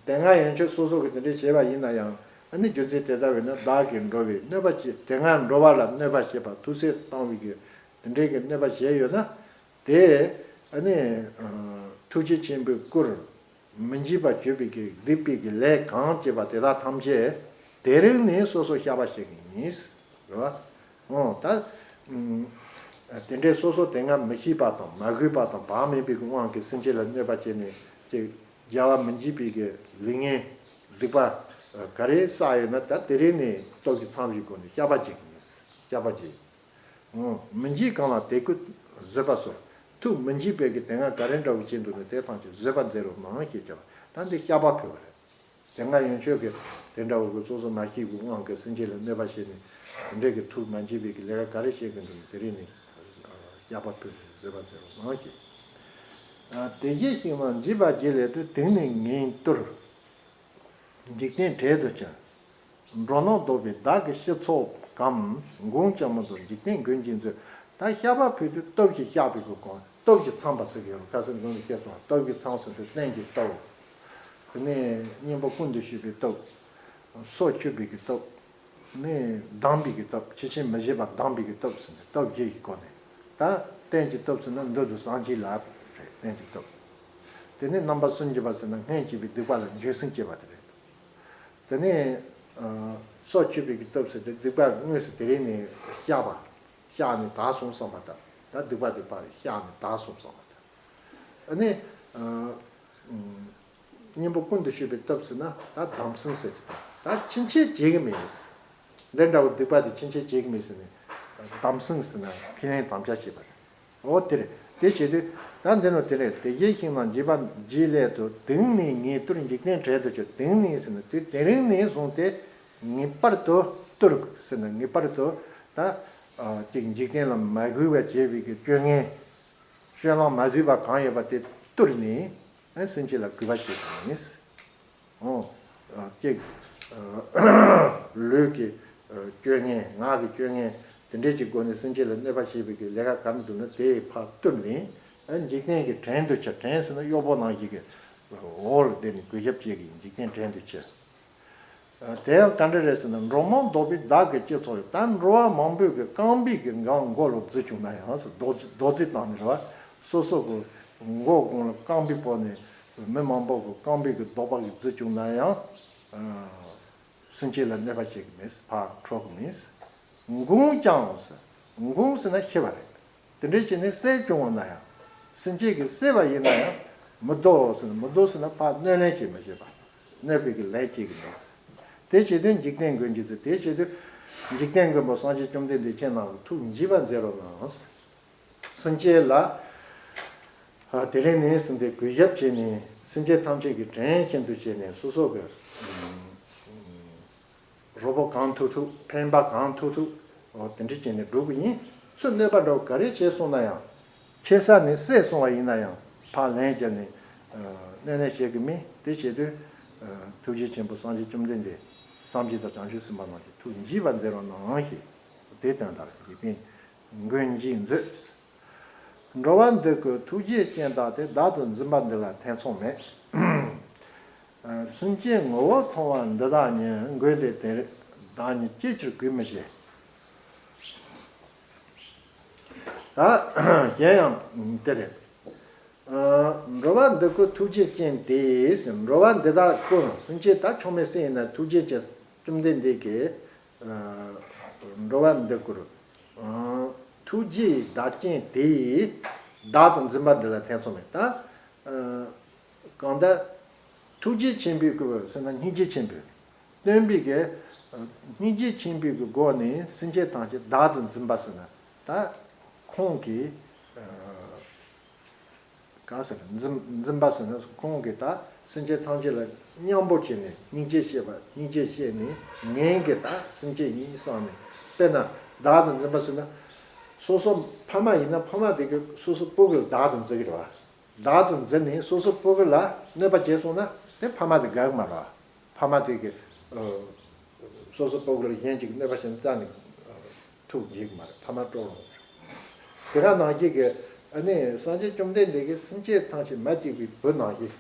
དེ་སྔ་ཡན་ཆད་སོ་སོ་གིས་དེ་འདྲས་བྱས་པ་ཡིན་ན་ཡང་ཨ་ནི་རྒྱུ་མཚན་དེ་ལྟ་བས་ན་བདག་གིས་འགྲོ་བའི་གནོད་པ་བྱེད་དེ་སྔ་འགྲོ་བ་ལ་གནོད་པ་བྱེད་པ་ཐུགས་སྲས་བཏང་བའི་གི་དེ་འདྲས་ཀྱི་གནོད་པ་བྱས་ཡོད་ན། དེ་ཨ་ནི་ཐུགས་རྗེ་ཆེན་པོའི་སྐུར་མི་འཇིགས་པར་གྱུར་པའི་གི་སྡིག་པའི་གི་ལས་གང་བྱས་པ་དེ་དག་ཐམས་ཅད་དེ་རིང་ནས་སོ་སོར་བཤགས་པ་བྱེད་ཀྱི་ཡིན། རེད་བ། ཨོ་ད་ དེ་འདྲའི་སོ་སོ་དེ་སྔ་མི་ཤེས་པ་དང་མ་གོས་པ་དང་བག་མེད་པའི་དབང་གིས་སེམས་ཅན་ལ་གནོད་པ་བྱས་ནས་ཅིག་རྒྱལ་བ་མི་འཇིགས་པའི་གི་ལས་ངན་སྡིག་པ་ག་རེ་བསགས་ཡོད་ན། ད་དེ་རིང་ནས་སྟོབས་ཀྱིས་མཚམས་བཞག་དགོས་ནས་བསྐྱབ་པ་བྱེད་ཀྱི་ཡིན། བསྐྱབ་པ་བྱེད། མི་འཇིགས་གང་ལ་དད་གུས་བཟོད་པ་གསོལ། ཐུགས་མི་འཇིགས་པའི་གི་དེ་སྔ་ག་རེ་འདྲ་བོ་བྱེད་འདུག་ན་དེ་ཐམས་ཅད་བཟོད་པ་མཛད་རོགས་གནང་ཞེས་བྱ་བ། ད་འདི་བསྐྱབ་པ་ཕུལ་བ་རེད། དེ་སྔ་ཡོན་མཆོད་ཀྱིས་དེ་འདྲ་བོ་གི་སོ་སོ་མ་ཤེས་པའི་དབང་གིས་སེམས་ཅན་ལ་གནོད་པ་བྱས་ནས་དེ་འདྲའི་གི་ཐུགས་མ་འཇིགས་པའི་གི་ལས་ཀ་ག་རེ་བྱེད་ཀྱི་འདུག་ན་དེ་རིང་ནས་བསྐྱབ་པ་ཕུལ་ནས་བཟོད་པ་མཛད་རོགས་གནང་ཞེས། དེ་བཞིན་གཤེགས་རྣམས་འཇིགས་པ་བརྒྱད་ལས་སུ། དེང་ནས་ངས་བཏུལ་འཇིག་རྟེན་བྲལ་དུ་གྱུར། འགྲོ་རྣམས་བཟློག་པའི་བདག་གི་སྤྱི་ཚོགས་གམ། མགོན་ཀྱང་མི་བཟོད་འཇིག་རྟེན་མགོན་གྱིས་མཛོད། ད་བཤགས་པ་ཕུལ་དུས་སྟོབས་ཀྱིས་བཤགས་པའི་གི་སྒོ་སྟོབས་ཀྱིས་མཚམས་པ་ཟེར་གྱི་ཡོད། ཁ་སང་འདི་སྐད་སོང་། སྟོབས་ཀྱིས་མཚམས་ཟེར་དུས་རྟེན་གྱི་སྟོབས། དེ་ནས་གཉེན་པོ་ཀུན་ཏུ་སྤྱོད་པའི་སྟོབས། སྲོག་གཅོད་པའི་གི་སྟོབས། ནས་སྡང་བའི་གི་སྟོབས། ཕྱི་ཕྱིར་མི་བྱེད་པ་སྡང་བའི་གི་སྟོབས་ཟེར་ནས་སྟོབས་བརྒྱད་ཀྱི་སྒོ་ནས། ད་རྟེན་གྱི་སྟོབས་ཟེར་ན་མདོར་བསྡུས་སངས་རྒྱས་ལ་རེད། རྟེན་གྱི་སྟོབས། དེ་ནས་རྣམ་པ་སུན་འབྱིན་པ་ཟེར་ན་སྔོན་བྱས་པའི་སྡིག་པ་ལ་འགྱོད་སེམས་སྐྱེ་བ་དེ་རེད། དེ་ནས་ཨ་སྲོག་གཅོད་པའི་གི་སྟོབས་ཟེར་ཏེ་སྡིག་པ་དངོས་སུ་དེ་རིང་ནས་བཤགས་པ། བཤགས་ནས་དག་སོང་བསམ་པ་དང་། ད་སྡིག་པ་དེ་ཕར་བཤགས་ནས་དག་སོང་བསམ་པ་དང་། ཨ་ནི་ཨ་གཉེན་པོ་ཀུན་ཏུ་སྤྱོད་པའི་སྟོབས་ཟེར་ན་ད་དམ་སྲུང་ཟེར་གྱི་དང་། ད་ཕྱིན་ཆད་བྱེད་ཀྱི་མེད། འདི་འདྲ་བོ་སྡིག་པ་དེ་ཕྱིན་ཆད་བྱེད་ཀྱི་མེད་ཟེར་ནས་དམ་སྲུང་ཟེར་ན་ཁས་ལེན་དམ་བཅའ་བྱེད་པ་རེད། འོ་དེ་རེད། དེ་བྱེད་དུས་ད་འདི་ནོ་དེ་རེད། དེ་བཞིན་གཤེགས་རྣམས་འཇིགས་པ་བརྒྱད་ལས་སུ། དེང་ནས་ངས་བཏུལ་འཇིག་རྟེན་བྲལ་དུ་གྱུར། དེང་ནས་ཟེར་ན་དུས་དེ་རིང་ནས་བཟུང་སྟེ་ངེས་པར་དུ་བཏུལ་ཟེར་ན་ངེས་པར་དུ་ད་ཅིག་འཇིག་རྟེན་ལ་མ་གུས་པ་བྱེད་པའི་གི་སྤྱོད་ངན། སྤྱོད་ལམ་མ་བཟོད་པ་གང་ཡོད་པ་དེ་བཏུལ་ནས་སེམས་ཅན་ལ་གུས་པ་བྱེད་དགོས་ནི། ཨོ། གཅིག་ལུས་ཀྱི་སྤྱོད་ངན། ངག་གི་སྤྱོད་ངན། དེ་འདྲས་ཀྱི་སྒོ་ནས་སེམས་ཅན་ལ་གནོད་པ་བྱེད་པའི་གི་ལས་ཀ་གང་འདུག་ན་དེ་ཕར་བཏུལ་ནས། འཇིག་རྟེན་གྱི་བྲན་དུ་གྱུར། བྲན་ཟེར་ན་གཡོག་པོ་ནང་བཞིན་གྱི་འོག་ལ་བསྡད་ནས་གུས་ཞབས་བྱེད་ཀྱི་འཇིག་རྟེན་བྲན་དུ་གྱུར། དེ་ཡང་ག་འདྲ་རེད་ཟེར་ན། འགྲོ་རྣམས་བཟློག་པའི་བདག་གི་སྤྱི་ཚོགས་ཡོད། ད་འགྲོ་བ་མང་པོས་ཀྱི་རྐང་པའི་གི་མགོ་ལ་བརྫིས་བྱུང་ན་ཡང་ཟེར། རྡོག་རྫིས་རྡོག་རྫིས་བཏང་ནས་རེད་བ། སོ་སོ་གི་མགོ་གོང་ལ་རྐང་པའི་ཕོག་ནས་མི་མང་པོ་གི་རྐང་པའི་གི་རྡོག་པ་གིས་བརྫིས་བྱུང་ན་ཡང་། སེམས་ཅན་ལ་གནོད་པ་བྱེད་ཀྱི་མེད། ཕར་འཕྲོག་གི་མེད། མགོན་ཀྱང་ཟེར། མགོན་ཟེར་ན་ཤེས་པ་རེད། དེ་འདྲའི་བྱས་ནས་བསད་བྱུང་བ་ན་ཡང་། སེམས་ཅན་གྱིས་བསད་པ་ཡིན་ན་ཡང་མི་བཟློག་ཟེར་ན། མི་བཟློག་ཟེར་ན་ཕར་གནོད་ལན་བྱེད་མི་བྱེད་པ། གནོད་པའི་གི་ལན་བྱེད་ཀྱི་མེད། དེ་བྱེད་དུས་འཇིག་རྟེན་མགོན་གྱིས་མཛོད། དེ་བྱེད་དུས་འཇིག་རྟེན་མགོན་པོ་སངས་རྒྱས་བཅོམ་ལྡན་འདས་ཁྱེད་རྣམས་ཀྱི་ཐུགས་འཇིགས་པ་མཛད་རོགས་གནང་། སེམས་ཅན་ལ་དེ་རིང་ནས་བཟུང་སྟེ་གུས་ཞབས་བྱས་ནས་སེམས་ཅན་ཐམས་ཅད་ཀྱི་བྲན་བཞིན་དུ་བྱས་ནས་སོ་སོ་གི་རོགས་པ་གང་ཐུབ་ཐུབ། ཕན་པ་གང་ཐུབ་ཐུབ། འོ་དེ་འདྲ་བྱས་ནས་སྒྲུབ་ཀྱི་ཡིན། ཚུར་གནོད་པ་འདྲ་བོ་ག་རེ་བྱས་སོང་ན་ཡང་། ཁྱེད་ས་ནས་བསད་སོང་བ་ཡིན་ན་ཡང་ཕར་ལན་བརྒྱབ་ནས་གནོད་ལན་བྱེད་ཀྱི་མིན། དེ་བྱེད་དུས་ཐུགས་རྗེ་ཆེན་པོ་སངས་རྒྱས་བཅོམ་ལྡན་འདས་སངས་རྒྱས་དང་བྱང་ཆུབ་སེམས་དཔའ་རྣམས་ཀྱི་ཐུགས་འཇིགས་པ་མཛད་རོགས་གནང་ཞེས་དེ་དོན་དག་འཇིག་རྟེན་མགོན་གྱིས་མཛོད། འགྲོ་བ་འདི་ཀུན་ཐུགས་རྗེ་ཅན་བདག་སྟེ། བདག་ཏུ་འཛིན་པ་འདི་ལ་ཐེ་ཚོམ་མེད། སེམས་ཅན་ངོ་བོ་མཐོང་བ་འདི་དག་ཉིད། མགོན་དེ་དེ་བདག་ཉིད་ཅིའི་ཕྱིར་གུས་མི་བྱེད། ད་གཞན་ཡང་དེ་རེད། འགྲོ་བ་འདི་ཀུན་ཐུགས་རྗེ་ཅན་དེས། འགྲོ་བ་འདི་དག་ཀུན། སེམས་ཅན་ད་ཆུང་མའི་སེམས་ཡིན་ན་ཐུགས་རྗེ་ཅན་བཅོམ་ལྡན་འདས་ཀྱིས། འགྲོ་བ་འདི་ཀུན། ཐུགས་རྗེ་བདག་ཅན་དེས། བདག་ཏུ་འཛིན་པ་འདི་ལ་ཐེ་ཚོམ་མེད། ད་གང་ལྟར་ཐུགས་རྗེ་ཆེན་པོའི་སྐུ་ཟེར་ན་སྙིང་རྗེ་ཆེན་པོས་སྟོན་པའི་གི་སྙིང་རྗེ་ཆེན་པོའི་གི་སྒོ་ནས་སེམས་ཅན་ཐམས་ཅད་བདག་ཏུ་འཛིན་པ་ཟེར་ན་ད་ཁོང་གིས། གང་ཟེར། འཛིན་འཛིན་པ་ཟེར་ན་ཁོང་གིས་ད་སེམས་ཅན་ཐམས་ཅད་ལ་མཉམ་པོ་བྱས་ནས་སྙིང་རྗེ་བྱེད་པ། སྙིང་རྗེ་བྱས་ནས་ངའི་གི་ད་སེམས་ཅན་ཡིན་བསམ་ནས། དཔེར་ན་བདག་ཏུ་འཛིན་པ་ཟེར་ན་སོ་སོ་ཕ་མ་ཡིན་ན་ཕ་མ་དེ་གིས་སོ་སོ་སྤུ་གུ་ལ་བདག་ཏུ་འཛིན་གི་རེད་བ། བདག་ཏུ་འཛིན་ནས་སོ་སོ་སྤུ་གུ་ལ་གནོད་པ་བྱས་སོང་ན་དེ་ཕ་མ་དེ་དགའ་གི་མ་རེད་བ། ཕ་མ་དེ་གིས་སོ་སོ་སྤུ་གུ་ལ་གཞན་གཅིག་གནོད་པ་བྱས་ན་རྩ་ནས་ཐུགས་འཇིགས་ཀྱི་མ་རེད། ཕ་མ་སྤྲོ་རུང་། དེ་ག་ནང་བཞིན་གྱི་ཨ་ནི་སངས་རྒྱས་བཅོམ་ལྡན་འདས་ཀྱིས་སེམས་ཅན་ཐམས་ཅད་མ་སྐྱེས་པའི་བུ་ནང་བཞིན།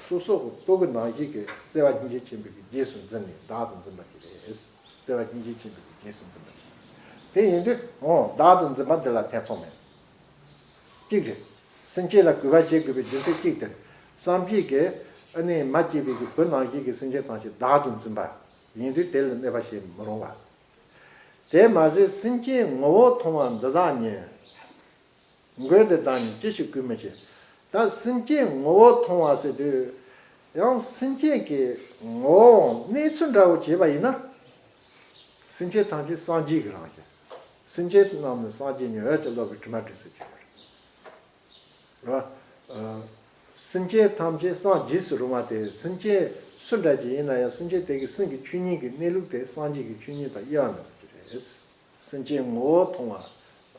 སོ་སོ་གི་སྤུ་གུ་ནང་བཞིན་གྱི་བརྩེ་བ་སྙིང་རྗེ་ཆེན་པོའི་གི་རྗེས་སུ་འཛིན་ནས་བདག་ཏུ་འཛིན་པ་ཞིག་རེད། བརྩེ་བ་སྙིང་རྗེ་ཆེན་པོའི་གི་རྗེས་སུ་འཛིན་པ་ཞིག་དེ་ཡིན་དུས་འོ་བདག་ཏུ་འཛིན་པ་འདི་ལ་ཐེ་ཚོམ་མེད། གཅིག་རེད། སེམས་ཅན་ལ་གུས་པ་བྱེད་དགོས་པའི་རྒྱུ་མཚན་གཅིག་དེ་རེད། སངས་རྒྱས་ཀྱིས་ཨ་ནི་མ་སྐྱེས་པའི་གི་བུ་ནང་བཞིན་གྱི་སེམས་ཅན་ཐམས་ཅད་བདག་ཏུ་འཛིན་པ་ཡིན་དུས་དེ་ལ་གནོད་པ་བྱེད་མི་རུང་བ། དེ་མ་ཟད་སེམས་ཅན་ངོ་བོ་མཐོང་བ་འདི་དག་ཉིད། མགོན་དེ་དག་ཉིད་ཅི་ཞིག་གུས་མི་བྱེད། ད་སེམས་ཅན་ངོ་བོ་མཐོང་བ་ཟེར་དུས། ཡང་སེམས་ཅན་གྱི་ངོ་བོའང་གནས་ཚུལ་འདྲ་བོ་བྱས་པ་ཡིན་ན། སེམས་ཅན་ཐམས་ཅད་སངས་རྒྱས་ཀྱི་རང་བཞིན། སེམས་ཅན་རྣམས་ནི་སངས་རྒྱས་ཉིད་འོད་ཀྱི་རླབས་ཀྱིས་དྲི་མ་བྲལ་ཟེར་གྱི་ཡོད་རེད། རེད་བ། ཨ། སེམས་ཅན་ཐམས་ཅད་སངས་རྒྱས་སུ་རུང་བ་དེ། སེམས་ཅན་སུ་འདྲ་ཅིག་ཡིན་ན་ཡང་སེམས་ཅན་དེ་གི་སེམས་ཀྱི་ཆོས་ཉིད་ཀྱི་གནས་ལུགས་དེ་སངས་རྒྱས་ཀྱི་ཆོས་ཉིད་དང་དབྱེ་བ་མེད་པ་ཅིག་རེད། སེམས་ཅན་ངོ་བོ་མཐོང་བ།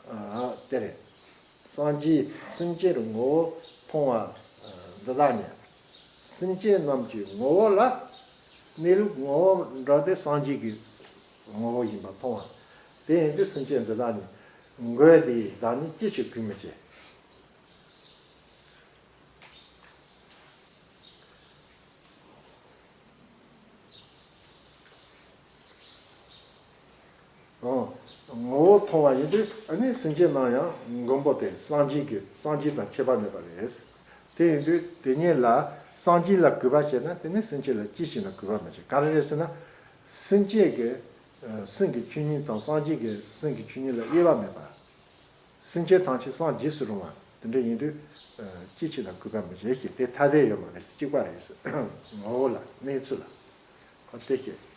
ཨ། དེ་རེད། སངས་རྒྱས་སེམས་ཅན་ངོ་བོ་མཐོང་བ། ཨ། འདི་དག་ཉིད། སེམས་ཅན་རྣམས་ཀྱི་ངོ་བོ་ལ། གནས་ལུགས་ངོ་བོ་འདྲ་སྟེ་སངས་རྒྱས་ཀྱི་ངོ་བོ་ཡིན་པ་མཐོང་བ། དེ་ཡིན་དུས་སེམས་ཅན་འདི་དག་ཉིད། མགོན་དེ་དག་ཉིད་ཅི་ཞིག་གུས་མི་བྱེད། ཨོ། ངོ་བོ་མཐོང་བ་ཡིན་དུས་ཨ་ནི་སེམས་ཅན་རྣམས་ཡང་མགོན་པོ་དེ་སངས་རྒྱས་ཀྱི་སངས་རྒྱས་དང་ཁྱད་པར་མེད་པ་རེད། དེ་ཡིན་དུས་དེ་ཉིད་ལ་སངས་རྒྱས་ལ་གུས་པ་བྱས་ན་དེ་ནི་སེམས་ཅན་ལ་ཅི་ཞིག་ན་གུས་པ་མི་བྱེད། ག་རེ་རེད་ཟེར་ན། སེམས་ཅན་གྱི་སེམས་ཀྱི་ཆོས་ཉིད་དང་སངས་རྒྱས་ཀྱི་སེམས་ཀྱི་ཆོས་ཉིད་ལ་དབྱེ་བ་མེད་པ། སེམས་ཅན་ཐམས་ཅད་སངས་རྒྱས་སུ་རུང་བ་དེ་འདྲ་ཡིན་དུས། ཅི་ཕྱིར་ན་གུས་པ་མི་བྱེད་ཞེས་དེ་ཐ་དད་ཡོད་མ་རེད། གཅིག་པ་རེད། ངོ་བོ་ལ་གནས་ཚུལ་ལ། ཁོ་དེ་བཤད།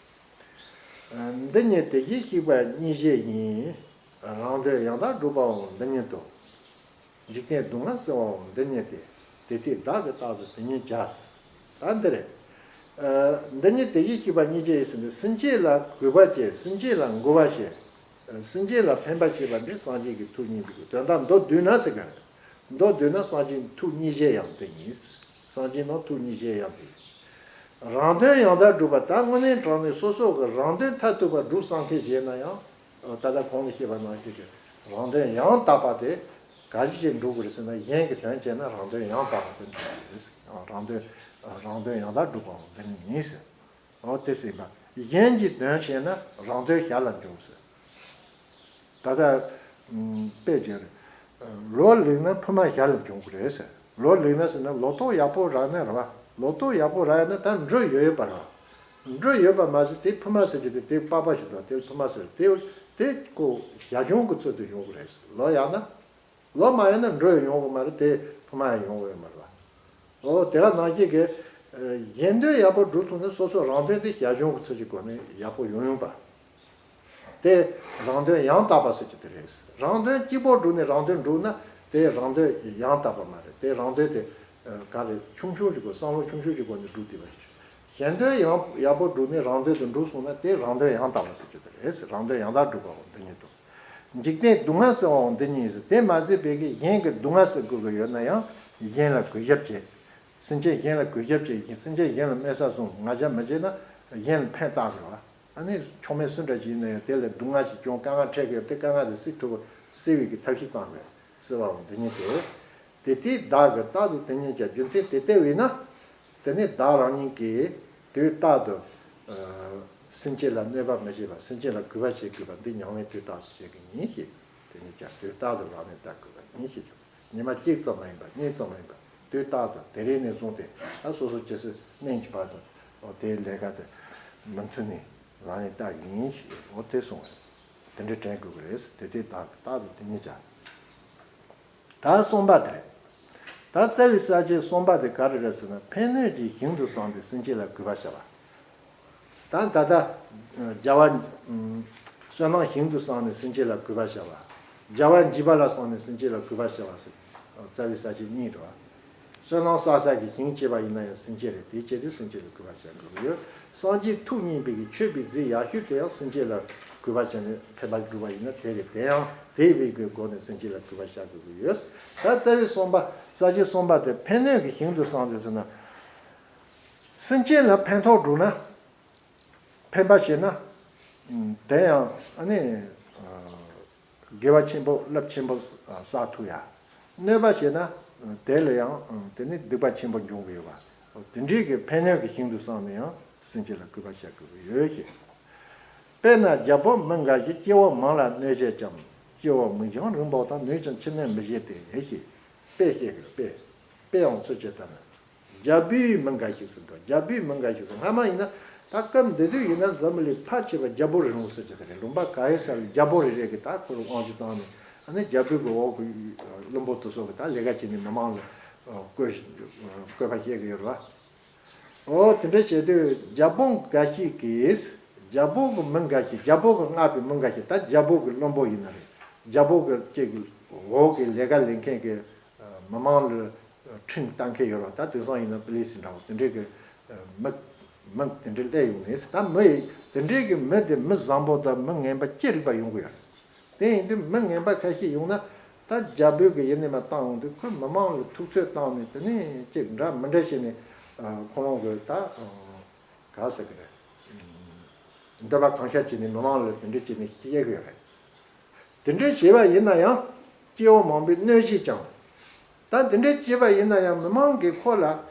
འདི་ཉིད་དེ་བཞིན་གཤེགས་པ་གཉིས་བཞི་ཡིན། རང་དོན་ཡང་དག་སྒྲུབ་པའང་འདི་ཉིད་དོ། འཇིག་རྟེན་སྡུག་བསྔལ་སེལ་བའང་འདི་ཉིད་དེ། དེ་ལྟས་བདག་གིས་རྟག་ཏུ་དེ་ཉིད་བྱ། ད་འདི་རེད། ཨ། འདི་ཉིད་དེ་བཞིན་གཤེགས་པ་གཉིས་བཞི་ཡིན་ཟེར་ནས་སེམས་ཅན་ལ་གུས་པ་བྱེད། སེམས་ཅན་ལ་མགོ་བ་བྱེད། སེམས་ཅན་ལ་ཕན་པ་བྱེད་པ་འདི་སངས་རྒྱས་ཀྱི་ཐུགས་མཉེས་པའི་དོན་དག་མདོར་བསྡུས་ན་ཟེར་ག་རེད། མདོར་བསྡུས་ན་སངས་རྒྱས་ཐུགས་མཉེས་བྱེད་ཡང་དེ་ཡིན། སངས་རྒྱས་རྣམས་ཐུགས་མཉེས་བྱེད་ཡང་དེ་ཡིན། རང་དོན་ཡང་དག་སྒྲུབ་པ་ད་དངོས་གནས་དྲང་གནས་སོ་སོ་གི་རང་དོན་མཐར་ཐུག་པ་སྒྲུབ་བསམ་མཁན་བྱས་ན་ཡང་། ད་ལྟ་གོང་ནས་བཤད་པ་ནང་བཞིན་གྱི་རང་དོན་ཡང་དག་པ་དེ་ག་རེ་བྱས་འགྲུབ་དགོས་རེད་ཟེར་ན། གཞན་གྱི་དོན་བྱས་ན་རང་དོན་ཡང་དག་པ་དེ་འགྲུབ་དགོས་རེད། རང་དོན། རང་དོན་ཡང་དག་སྒྲུབ་པའང་འདི་ནི་ཡིན་ཟེར། འོ་དེ་ཟེར་བ། གཞན་གྱི་དོན་བྱས་ན་རང་དོན་ཞར་ལ་འཇོག་ཟེར། ད་ལྟ་དཔེ་ཅིག་རེད། ལོ་ལེགས་ན་ཕུ་མ་ཞར་ལ་འཇོག་དགོས་རེད་ཟེར། ལོ་ལེགས་ན་ཟེར་ན་ལོ་ཏོག་ཡག་པོ་རག་ན་རེད་བ། ལོ་ཏོག་ཡག་པོ་རག་ཡ་ན་ད་འབྲུ་ཡོད་ཡོད་པ་རེད་བ། འབྲུ་ཡོད་པ་མ་ཟད་དེ་ཕུ་མ་ཟེར་གྱི་དེ་དེ་པགས་པ་ཞིག་འདུག་དེ་ཕུ་མ་ཟེར། དེ་དེ་ཀོ་ཞར་བྱུང་གི་ཚུལ་དུ་ཡོང་གི་རེད་ཟེར། ལོ་ཡག་ན། ལོ་མ་ཡིན་ན་འབྲུ་ཡང་ཡོང་གི་མ་རེད་དེ། ཕུ་མ་ཡང་ཡོང་གི་ཡོད་མ་རེད་བ། འོ་དེ་ག་ནང་བཞིན་གྱི། གཞན་དོན་ཡག་པོ་སྒྲུབ་ཐུབ་ན་སོ་སོ་རང་དོན་དེ་ཞར་བྱུང་གི་ཚུལ་གྱི་སྒོ་ནས་ཡག་པོ་ཡོང་ཡོང་པ། དེ་རང་དོན་ཡང་དག་པ་ཟེར་གྱི་དེ་རེད། རང་དོན་གཅིག་པོ་སྒྲུབ་ནས་རང་དོན་འགྲུབ་ན་དེ་རང་དོན་ཡང་དག་པ་མ་རེད། དེ་རང་དོན་དེ་ག་རེ་ཆུང་ཆུང་གི་སྒོ་བསམ་བློ་ཆུང་ཆུང་གི་སྒོ་ནས་སྒྲུབ་བསྡད་པ་ཞིག་གཞན་དོན་ཡང་ཡག་པོ་བསྒྲུབས་ནས་རང་དོན་དུ་འགྲུབ་སོང་ན་དེ་རང་དོན་ཡང་དག་པ་ཟེར་རྒྱུ་དེ་རེད། རང་དོན་ཡང་དག་སྒྲུབ་པའོ་འདི་ཉིད་དོ། འཇིག་རྟེན་སྡུག་བསྔལ་སེལ་བའང་འདི་ཉིད་ཟེར། དེ་མ་ཟད་པའི་གི་གཞན་གྱི་སྡུག་བསྔལ་སེལ་དགོས་ཀྱི་ཡོད་ན་ཡང་གཞན་ལ་གུས་ཞབས་བྱེད། སེམས་ཅན་གཞན་ལ་གུས་ཞབས་བྱེད་ཀྱི་སེམས་ཅན་གཞན་ལ་དམན་ས་བཟུང་ང་རྒྱལ་མི་བྱེད་ན་གཞན་ལ་ཕན་བཏགས་དགོས་པ། ཨ་ནི་མཆོག་དམན་སུ་འདྲ་ཅིག་ཡིན་ན་ཡང་དེ་ལ་སྡུག་བསྔལ་ཞིག་བྱུང་དཀའ་ངལ་འཕྲད་ཀྱི་ཡོད་དེ་དཀའ་ངལ་དེ་སེལ་ཐུབ་པ་སེལ་བའི་གི་ཐབས་ཤེས་བཏང་དགོས་སེལ་བའང་འདི་ཉིད་དོ། དེ་ལྟས་བདག་གིས་རྟག་ཏུ་དེ་ཉིད་བྱ། རྒྱུ་མཚན་དེ་ལྟ་བས་ན། དེ་ནི་བདག་རང་ཉིད་ཀྱིས་དུས་རྟག་ཏུ། ཨ། སེམས་ཅན་ལ་གནོད་པ་མི་བྱེད་པ། སེམས་ཅན་ལ་གུས་པ་བྱེད་དགོས་པ་འདི་ཉམས་ལེན་དུས་རྟག་ཏུ་བྱེད་དགོས་ཡིན་ཞེས། དེ་ནི་ཀྱང་དུས་རྟག་ཏུ་རང་ལ་བརྟག་དགོས་པ་ཡིན་ཞེས་བརྗོད། ཉི་མ་གཅིག་ཙམ་མ་ཡིན་པར་གཉིས་ཙམ་མ་ཡིན་པར་དུས་རྟག་ཏུ་དེ་རིང་ནས་བཟུང་སྟེ་ད་སོ་སོ་ཇི་སྲིད་གནས་ཀྱི་བར་དུ་དེའི་ལས་ཀ་དེ་མུ་མཐུད་ནས་རང་ལ་བརྟག་དགོས་ཡིན་ཞེས་འོ་དེ་གསུངས་པ་རེད། དེ་འདྲའི་དྲན་དགོས་ཀྱི་རེད། དེ་དུས་རྟག་ཏུ་རྟག་ཏུ་དེ་ཉིད་བྱ། ད་གསུམ་པ་དེ་རེད། ད་རྩ་བའི་ས་བཅད་གསུམ་པ་དེ་ག་རེ་རེད་ཟེར་ན། ཕན་གནོད་ཀྱི་ཞིང་དུ་སངས་ཏེ་སེམས་ཅན་ལ་གུས་པར་བྱ་བ། ད་ད་ལྟ་བྱ་བ། བསོད་ནམས་ཞིང་དུ་སངས་ནས་སེམས་ཅན་ལ་གུས་པར་བྱ་བ། བྱ་བ་འཇིག་པ་ལ་སངས་ནས་སེམས་ཅན་ལ་གུས་པར་བྱ་བ་ཟེར། རྩ་བའི་ས་བཅད་གཉིས་རེད་བ། བསོད་ནམས་བསགས་ས་གི་ཞིང་བྱས་པ་ཡིན་ན་ཡང་སེམས་ཅན་རེད། དེ་བྱེད་དུས་སེམས་ཅན་ལ་གུས་པ་བྱ་དགོས་ཀྱི་ཡོད། སངས་རྒྱས་ཐུགས་མཉེས་པའི་གི་མཆོད་པའི་རྫས་ཡག་ཤོས་དེ་ཡང་སེམས་ཅན་ལ་གུས་པ་བྱས་ནས་ཕན་པ་བསྒྲུབས་པ་ཡིན་ན་དེ་རེད། དེ་ཡང་དེ་བའི་གི་སྒོ་ནས་སེམས་ཅན་ལ་གུས་པ་བྱ་དགོས་ཀྱི་ཡོད། ད་རྩ་བའི་གསུམ་པ་ས་བཅད་གསུམ་པ་དེ་ཕན་གནོད་ཀྱི་ཞིང་དུ་སངས་ཏེ་ཟེར་ན། སེམས་ཅན་ལ་ཕན་ཐོགས་འགྲོ་ན། ཕན་པ་བྱེད་ན། དེ་ཡང་ཨ་ནི། དགེ་བ་ཆེན་པོ་རླབས་ཆེན་པོ་བསགས་ཐུབ་ཡ། གནོད་པ་བྱེད་ན། དེ་ལ་ཡང་དེ་ནི་སྡིག་པ་ཆེན་པོ་འབྱུང་གི་ཡོད་པ། དེ་འདྲའི་གི་ཕན་གནོད་ཀྱི་ཞིང་དུ་སངས་ནས་ཡང་སེམས་ཅན་ལ་གུས་པ་བྱ་དགོས་ཀྱི་ཡོད་ཞེས། དཔེར་ན་རྒྱལ་པོ་མི་འགའ་ཞིག་སྐྱེ་བོ་མང་ལ་གནོད་བྱེད་ཀྱང་། སྐྱེ་བོ་མིག་བྱང་རིང་པོ་དང་། ནུས་ཀྱང་ཕྱི་སྣོད་མི་ཤེས་ཏེ་ཞེས། དཔེ་བཤད་ཀྱི་དཔེ། དཔེ་ཡང་ཚུལ་ཇི་ལྟར་ན། རྒྱལ་པོའི་མི་འགའ་ཞིག་ཟེར་འདུག་རྒྱལ་པོའི་མི་འགའ་ཞིག་ཟེར་སྔ་མ་ཡིན་ན། ད་ ད་སྐབས་འདི་དུས་ཡིན་ན་འཛམ་བུ་གླིང་ཕལ་ཆེ་བ་རྒྱལ་པོ་རིང་ལུགས་ཟེར་གྱི་ད་རེད། ལུང་པ་ག་ཡེ་ས་ལ་རྒྱལ་པོ་རེ་རེ་གི་ད་ཁོ་རང་དབང་ཆ་བཏང་ནས། ཨ་ནི་རྒྱལ་པོའི་གི་འོག་གི་བློན་པོ་དེ་ཚོ་གི་ད་ལས་ཀ་བྱས་ནས་མི་མང་ལ་བསྐོས་བསྐོས་པ་བྱེད་ཀྱི་ཡོད་རེད་བ། འོ་དེ་འདྲ་བྱེད་དུས་རྒྱལ་པོ་འགའ་ཞིག་གིས། རྒྱལ་པོ་གི་མི་འགའ་ཞིག་རྒྱལ་པོ་གི་མངགས་པའི་མི་འགའ་ཞིག་ད་རྒྱལ་པོ་གི་བློན་པོ་ཡིན་ན་རེད། རྒྱལ་པོ་གི་ཅིག་འོག་གི་ལས་ཀ་ལས་མཁན་གི་མི་མང་ལ་ཁྲིམས་གཏང་མཁན་ཡོད་རེད་བ། ད་དེང་སང་ཡིན་ན་པུ་ལི་སི་འདྲ་བོ་དེ་འདྲའི་གི་མི་མི་དེ་འདྲ་སླེབས་ཡོང་ནས། ད་མི་དེ་འདྲའི་གི་མི་དེ་མི་བཟང་པོ་དང་མི་ངན་པ་ཅི་རིགས་པ་ཡོང་གི་ཡོད་རེད། དེ་ཡིན་དུས་མི་ངན་པ་ཁ་ཤས་ཡོང་ན། ད་རྒྱལ་པོའི་གི་ཡིན་ནས་མ་བཏང་ཡོང་དུས་ཁོས་མི་མང་ལ་ཐུབ་ཚོད་བཏང་ནས། དེ་ནས་ཅིག་འདྲ་མི་འདྲ་བྱས་ནས་ཁོ་རང་གི་ད་ག་ཟེར་གི་རེད། འདོད་པ་གང་ཤར་བྱས་ནས་མི་མང་ལ་དེ་འདྲ་བྱས་ནས་བཤད་གི་ཡོད་རེད། དེ་འདྲ་བྱས་པ་ཡིན་ན་ཡང་སྐྱེ་བོ་མང་པོས་གནོད་བྱེད་ཀྱང་། ད་དེ་འདྲ་བྱས་པ་ཡིན་ན་ཡང་མི་མང་གིས་ཁོ་ལ་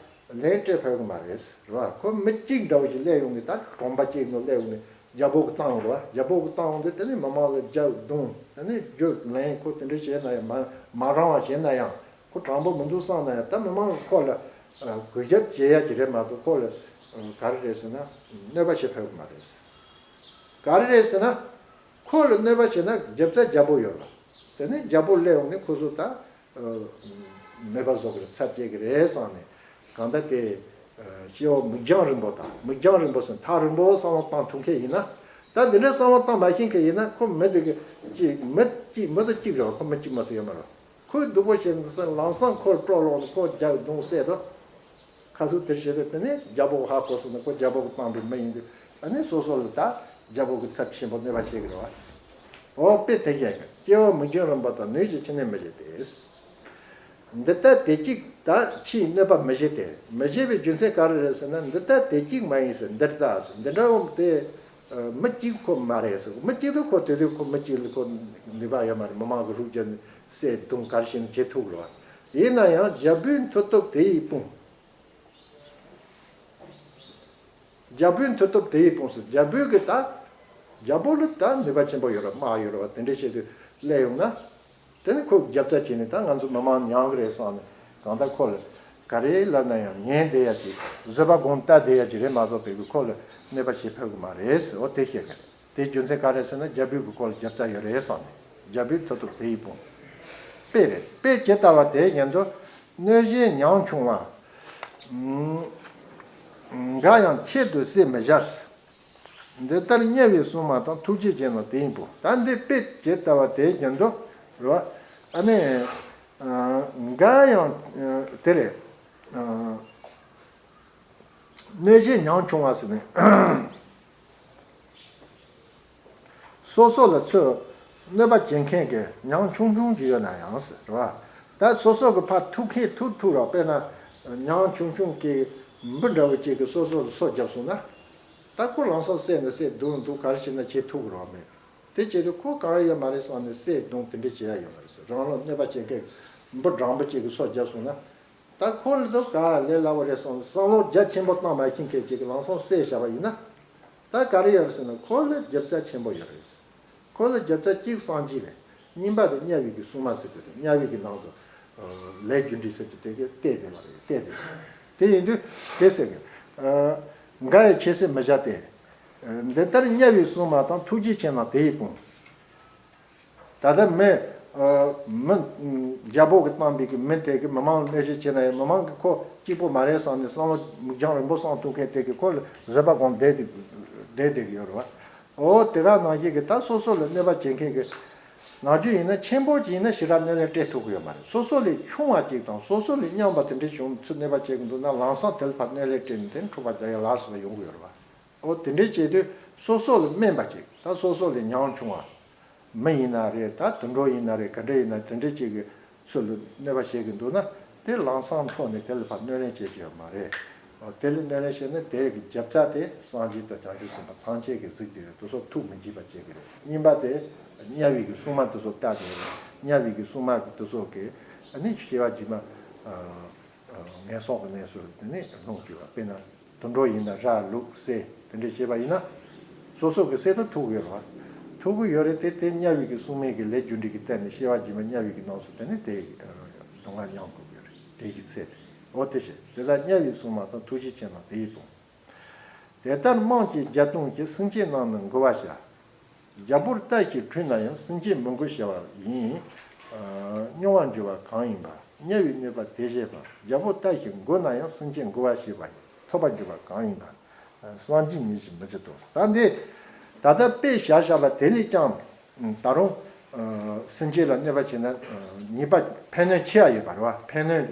ལན་སྤྲད་ཕོད་གི་མ་རེད་རེད་བ། ཁོ་མི་གཅིག་འདྲ་བོ་ཞིག་སླེབས་ཡོང་ནས། ད་གྲོང་པ་གཅིག་ནང་སླེབས་ཡོང་ནས་རྒྱལ་པོ་གིས་བཏང་ཡོང་རེད་བ། རྒྱལ་པོ་གིས་བཏང་ཡོང་དུས་དེ་ནས་མི་མང་ལ་རྒྱབ་རྡུང་། དེ་ནས་རྒྱུ་ལན་ཁོ་དེ་འདྲ་བྱས་ན་ཡང་མ་མ་རང་བ་བྱས་ན་ཡང་། ཁོ་དྲང་པོ་མི་འདུག་བསམ་ན་ཡང་། ད་མི་མང་གིས་ཁོ་ལ་གུས་ཞབས་བྱེད་ཡ་གི་རེད་མ་གཏོགས། ཁོ་ལ་ག་རེ་རེད་ཟེར་ན་གནོད་པ་བྱེད་ཕོད་གི་མ་རེད། ག་རེ་རེད་ཟེར་ན། ཁོ་ལ་གནོད་པ་བྱས་ན་རྒྱབ་རྩ་རྒྱལ་པོ་ཡོད་ལ། དེ་ནས་རྒྱལ་པོ་སླེབས་ཡོང་ནས་ཁོ་ཚོ་ད་མེད་པ་བཟོ་གི་རེད། ཚར་བཅད་གི་རེད་བསམ་ནས། གང་ལྟར་དེ་སྐྱེ་བོ་མིག་རྒྱང་རིང་པོ་དང་། མིག་རྒྱང་རིང་པོ་ཟེར་ཐག་རིང་པོ་བསམ་བློ་བཏང་ཐུབ་མཁན་ཡིན་ན། ད་འདི་འདྲའི་བསམ་བློ་བཏང་མ་ཤེས་མཁན་ཡིན་ན། ཁོ་མི་དེ་གི་གཅིག་མི་གཅིག་མི་དེ་གཅིག་རེད་བ། ཁོ་མི་གཅིག་མ་ཟེར་ཡོད་མ་རེད། ཁོས་སྡུག་པོ་བྱས་ནས་ལམ་སང་ཁོ་སྤྲོ་ལོག་ནས་ཁོ་རྒྱབ་རྡུང་བསད་དོ། ཁ་ཐུག་དེར་བྱེད་དུས། དེ་ནས་རྒྱལ་པོ་ཧ་གོ་སོང་ན་ཁོ་རྒྱལ་པོ་གིས་བཏང་པའི་མི་ཡིན་དུས། ཨ་ནི་སོ་སོ་ལ་ད་རྒྱལ་པོ་གིས་ཚབས་ཆེན་པོ་གནོད་པ་བྱེད་ཀྱི་རེད་བ། འོ་དཔེ་དེ་བཞག་གི། སྐྱེ་བོ་མིག་རྒྱང་རིང་པོ་དང་། གནོད་བྱེད་ཕྱི་ནས་མི་བྱེད་དེ། འདི་ལྟ་དེ་གཅིག་ད་ཕྱིའི་གནོད་པ་མི་བྱེད་དེ། མི་བྱེད་པའི་རྒྱུ་མཚན་ག་རེ་རེད་ཟེར་ན། འདི་ལྟ་དེ་གཅིག་མ་ཡིན་ཟེར། འདིར་ལྟ་ཟེར། འདི་འདྲ་བོ་དེ་མི་གཅིག་ཁོ་མ་རེད་ཟེར། མི་གཅིག་དེ་ཁོ་དེ་དུས་ཁོ་མི་གཅིག་ལ་ཁོ་ནུས་པ་ཡོད་མ་རེད། མི་མང་གིས་རུབ་བརྒྱབ་ནས་བསད་རྡུང་ག་རེ་བྱས་ནས་བྱེད་ཐུབ་ཀྱི་རེད་བ། ཡིན་ན་ཡང་རྒྱལ་པོའི་མཐུ་སྟོབས་དེ་ཡིས་སྤུངས། རྒྱལ་པོའི་མཐུ་སྟོབས་དེ་ཡིས་སྤུངས་ཟེར། རྒྱལ་པོའི་གི་ད་རྒྱལ་པོ་ལ་ད་ནུས་པ་ཆེན་པོ་ཡོད་རེད། དམག་ཡོད་རེད་བ། དེ་འདྲ་བྱེད་དུས་སླེབས་ཡོང་ན། དེ་ནི་ཁོས་རྒྱབ་རྩ་བྱས་ནས་ད་ང་ཚོ་མི་མང་མྱངས་གི་རེད་བསམ་ནས། གང་ལྟར་ཁོ་ལ་ག་རེ་ལབ་ན་ཡང་ཉན་བསྡད་ཡ་ཅིག་བཟོད་པ་སྒོམ་ལྟ་བསྡད་ཡ་ཅིག་རེད་མ་གཏོགས། བོད་ཀྱི་ཁོ་ལ་གནོད་པ་བྱེད་ཕོད་གི་མ་རེད་ཟེར། འོ་དེ་བཤད་གི་རེད། དེའི་རྒྱུ་མཚན་ག་རེ་ཟེར་ན། རྒྱལ་པོའི་གི་ཁོ་ལ་རྒྱབ་རྩ་ཡོད་རེད་བསམ་ནས། རྒྱལ་པོའི་མཐུ་སྟོབས་དེ་ཡིས་སྤུངས། དཔེ་རེད། དཔེ་ཇི་ལྟ་བ་དེ་བཞིན་དུ། གནོད་བྱེད་ཉམ་ཆུང་བ། འགའ་ཡང་ཁྱད་དུ་བསད་མི་བྱ། འདི་ལྟར་དམྱལ་བའི་སྲུང་མ་དང་། ཐུགས་རྗེ་ཅན་རྣམས་དེ་ཡིས་སྤུངས། ད་འདི་དཔེ་ཇི་ལྟ་བ་དེ་བཞིན་དུ་རེད་བ། ཨ་ནི་འགའ་ཡང་དེ་རེད། གནོད་བྱེད་ཉམ་ཆུང་བ་ཟེར་ནས། སོ་སོ་ལ་ཚུར་གནོད་པ་བྱེད་མཁན་གྱི་ཉམ་ཆུང་ཆུང་ཅིག་ཡོད་ན་ཡང་ཟེར་བ། ད་སོ་སོ་གི་ཕར་ཐུག་མཁན་ཐུག་ཐུག་རོགས། དཔེར་ན་ཉམ་ཆུང་ཆུང་གི་འབུ་འདྲ་བོ་ཅིག་གིས་སོ་སོ་ལ་སོ་བརྒྱབ་སོང་ན། ད་ཁོ་ལམ་སང་བསད་ནས་བསད་རྡུང་རྡུང་ག་རེ་བྱས་ན་བྱེད་ཐུབ་ཀྱི་རེད་བ། མེད། དེ་བྱེད་དུས་ཁོ་གང་ཡོད་མ་རེད་བསམ་ནས་བསད་རྡུང་དེ་འདྲ་བྱེད་ཡ་ཡོད་མ་རེད་ཟེར། རང་ལ་གནོད་པ་བྱེད་མཁན་འབུ་སྦྲང་བུ་ཅིག་གིས་སོ་བརྒྱབ་སོང་ན། ད་ཁོ་ལ་ཚོ་ག་ལས་སླ་བོ་རེད་བསམ་བསམ་བློ་རྒྱ་ཆེན་པོ་བཏང་མ་ཤེས་མཁན་ཅིག་གིས་ལམ་སང་བསད་བཞག་པ་ཡིན་ན། ད་ག་རེ་ཡོད་རེད་ཟེར་ན། ཁོ་ལ་རྒྱབ་རྩ་ཆེན་པོ་ཡོད་རེད། ཁོ་ལ་རྒྱབ་རྩ་གཅིག་སངས་རྒྱས་རེད། གཉིས་པ་དེ་དམྱལ་བའི་གི་སྲུང་མ་ཟེར་གི་རེད། དམྱལ་བའི་གི་ནང་དུ་ལས་རྒྱུ་འབྲས་ཟེར་གི་དེ་གི་བལྟས་བསྡད་པ་རེད། བལྟས་བསྡད་པ་རེད། དེ་ཡིན་དུས་དེ་ཟེར་གི། འགའ་ཡང་ཁྱད་བསད་མི་བྱ་སྟེ། འདི་ལྟར་དམྱལ་བའི་སྲུང་མ་དང་། ཐུགས་རྗེ་ཅན་རྣམས་དེ་ཡིས་སྤུངས། ད་ལྟ་མི་མི་རྒྱལ་པོ་གིས་བཏང་པའི་གི་མི་དེ་གིས་མི་མང་ལ་གནོད་བྱེད་བྱས་ན་ཡང་། མི་མང་གིས་ཁོ་གཅིག་པོ་མ་རེད་བསམ་ནས་བསམ་བློ་མིག་རྒྱང་རིང་པོ་བསམ་ཐུབ་མཁན་དེ་གིས་ཁོ་ལ་བཟོད་པ་སྒོམ་བསྡད་དེ་བསྡད་བསྡད་གི་ཡོད་རེད་བ། འོ་དེ་ག་ནང་བཞིན་གི་ད་སོ་སོ་ལ་གནོད་པ་བྱེད་མཁན་གི་ནང་རྒྱུ་ཡིན་ན། ཆེན་པོ་ཅིག་ཡིན་ན་ཞེ་དྲག་གནོད་ལན་སྤྲད་ཐུབ་ཀྱི་ཡོད་མ་རེད། སོ་སོ་ལས་ཆུང་བ་ཅིག་དང་། སོ་སོ་ལས་མཉམ་པ་དེ་འདྲའི་བྱུང་ཚུར་གནོད་པ་བྱེད་ཀྱི་འདུག་ན། ལམ་སང་དེ་ལ་ཕར་གནོད་ལན་སྤྲད་ནས་དེ་འཁྲུག་པ་རྒྱག་ཡ་ལ་སོགས་པ་ཡོང་གི་ཡོད་རེད་བ། འོ་དེ་འདྲའི་བྱེད་དུས་སོ་སོ་ལ་དམན་པ་ཅིག་ད་སོ་སོ་ལས་ཉམ་ཆུང་བ། མི་ཡིན་ན་རེད། ད་དུད་འགྲོ་ཡིན་ན་རེད། ག་འདྲ་ཡིན་ན་དེ་འདྲའི་ཅིག་གི་ཚུར་ལ་གནོད་པ་བྱེད་ཀྱི་འདུག་ན། དེ་ལམ་སང་འཕྲོག་ནས་དེ་ལ་ཕར་གནོད་ལན་བྱེད་ཀྱི་ཡོད་མ་རེད། འོ་དེ་ལ་གནོད་ལན་བྱས་ན་དེ་གི་རྒྱབ་རྩ་དེ་སངས་རྒྱས་དང་བྱང་ཆུབ་སེམས་དཔའ་ཐམས་ཅད་ཀྱིས་གཟིགས་ཏེ་རེད། དེ་ཚོ་ཐུགས་མི་དགྱེས་པ་བྱེད་ཀྱི་རེད། གཉིས་པ་དེ་དམྱལ་བའི་གི་སྲུང་མ་དེ་ཚོ་ལྟ་དེ་རེད། དམྱལ་བའི་གི་སྲུང་མ་གི་དེ་ཚོ་གི་ཨ་ནི་སྐྱེ་བ་རྗེས་མ་ངན་སོང་གི་གནས་སུ་དེ་ནས་ལྷུང་གི་ཡོད་པ། དཔེར་ན། དུད་འགྲོ་ཡིན་ན་ར་ལུག་སེ་དེ་འདྲས་བྱས་པ་ཡིན་ན། སོ་སོ་གི་སེམས་ལ་ཐུག་གི་ཡོད་རེད་བ། ཐུག་གི་ཡོད་རེད་དེ། དེ་དམྱལ་བའི་གི་སྲུང་མའི་གི་ལས་རྒྱུ་འབྲས་ཀྱི་སྟེང་ནས་སྐྱེ་བ་རྗེས་མ་དམྱལ་བའི་གི་ནང་སུ་དེ་ནས་དེ་སྡུག་བསྔལ་མྱོང་དགོས་ཀྱི་ཡོད་རེད། དེ་གི་ཚེ་དེ། འོ་དེ་བྱས་དེ་ལ་དམྱལ་བའི་སྲུང་མ་དང་། ཐུགས་རྗེ་ཅན་རྣམས་དེ་ཡིས་སྤུངས། དེ་ལྟར་དམངས་ཀྱི་བརྒྱད་སྟོང་གིས། སེམས་ཅན་རྣམས་ནི་མགུ་བར་བྱ། རྒྱལ་པོར་ལྟ་ཞིང་ཁྲོས་ན་ཡང་། སེམས་ཅན་མི་མགུ་བྱ་བ་ཡིན། ཨ་སྨྱོ་བར་འགྱུར་བ་གང་ཡིན་པ། དམྱལ་བའི་གནོད་པ་དེ་བྱེད་པ། རྒྱལ་པོར་ལྟ་ཞིང་མགུ་ན་ཡང་། སེམས་ཅན་མགུ་བར་བྱེད་པ་ཡིན། ཐོབ་པར་འགྱུར་བ་གང་ཡིན་པ། སངས་རྒྱས་ཉིད་ཀྱིས་མི་བྱེད་དོ། ད་འདི་ད་ལྟ་དཔེ་བཞག་བཞག་པ་དེ་ལས་ཀྱང་ད་རུང་སེམས་ཅན་ལ་གནོད་པ་བྱེད་ན་ཉེས་པ་ཕན་གནོད་ཆེ་བ་ཡོད་པ་རེད་བ། ཕན་གནོད་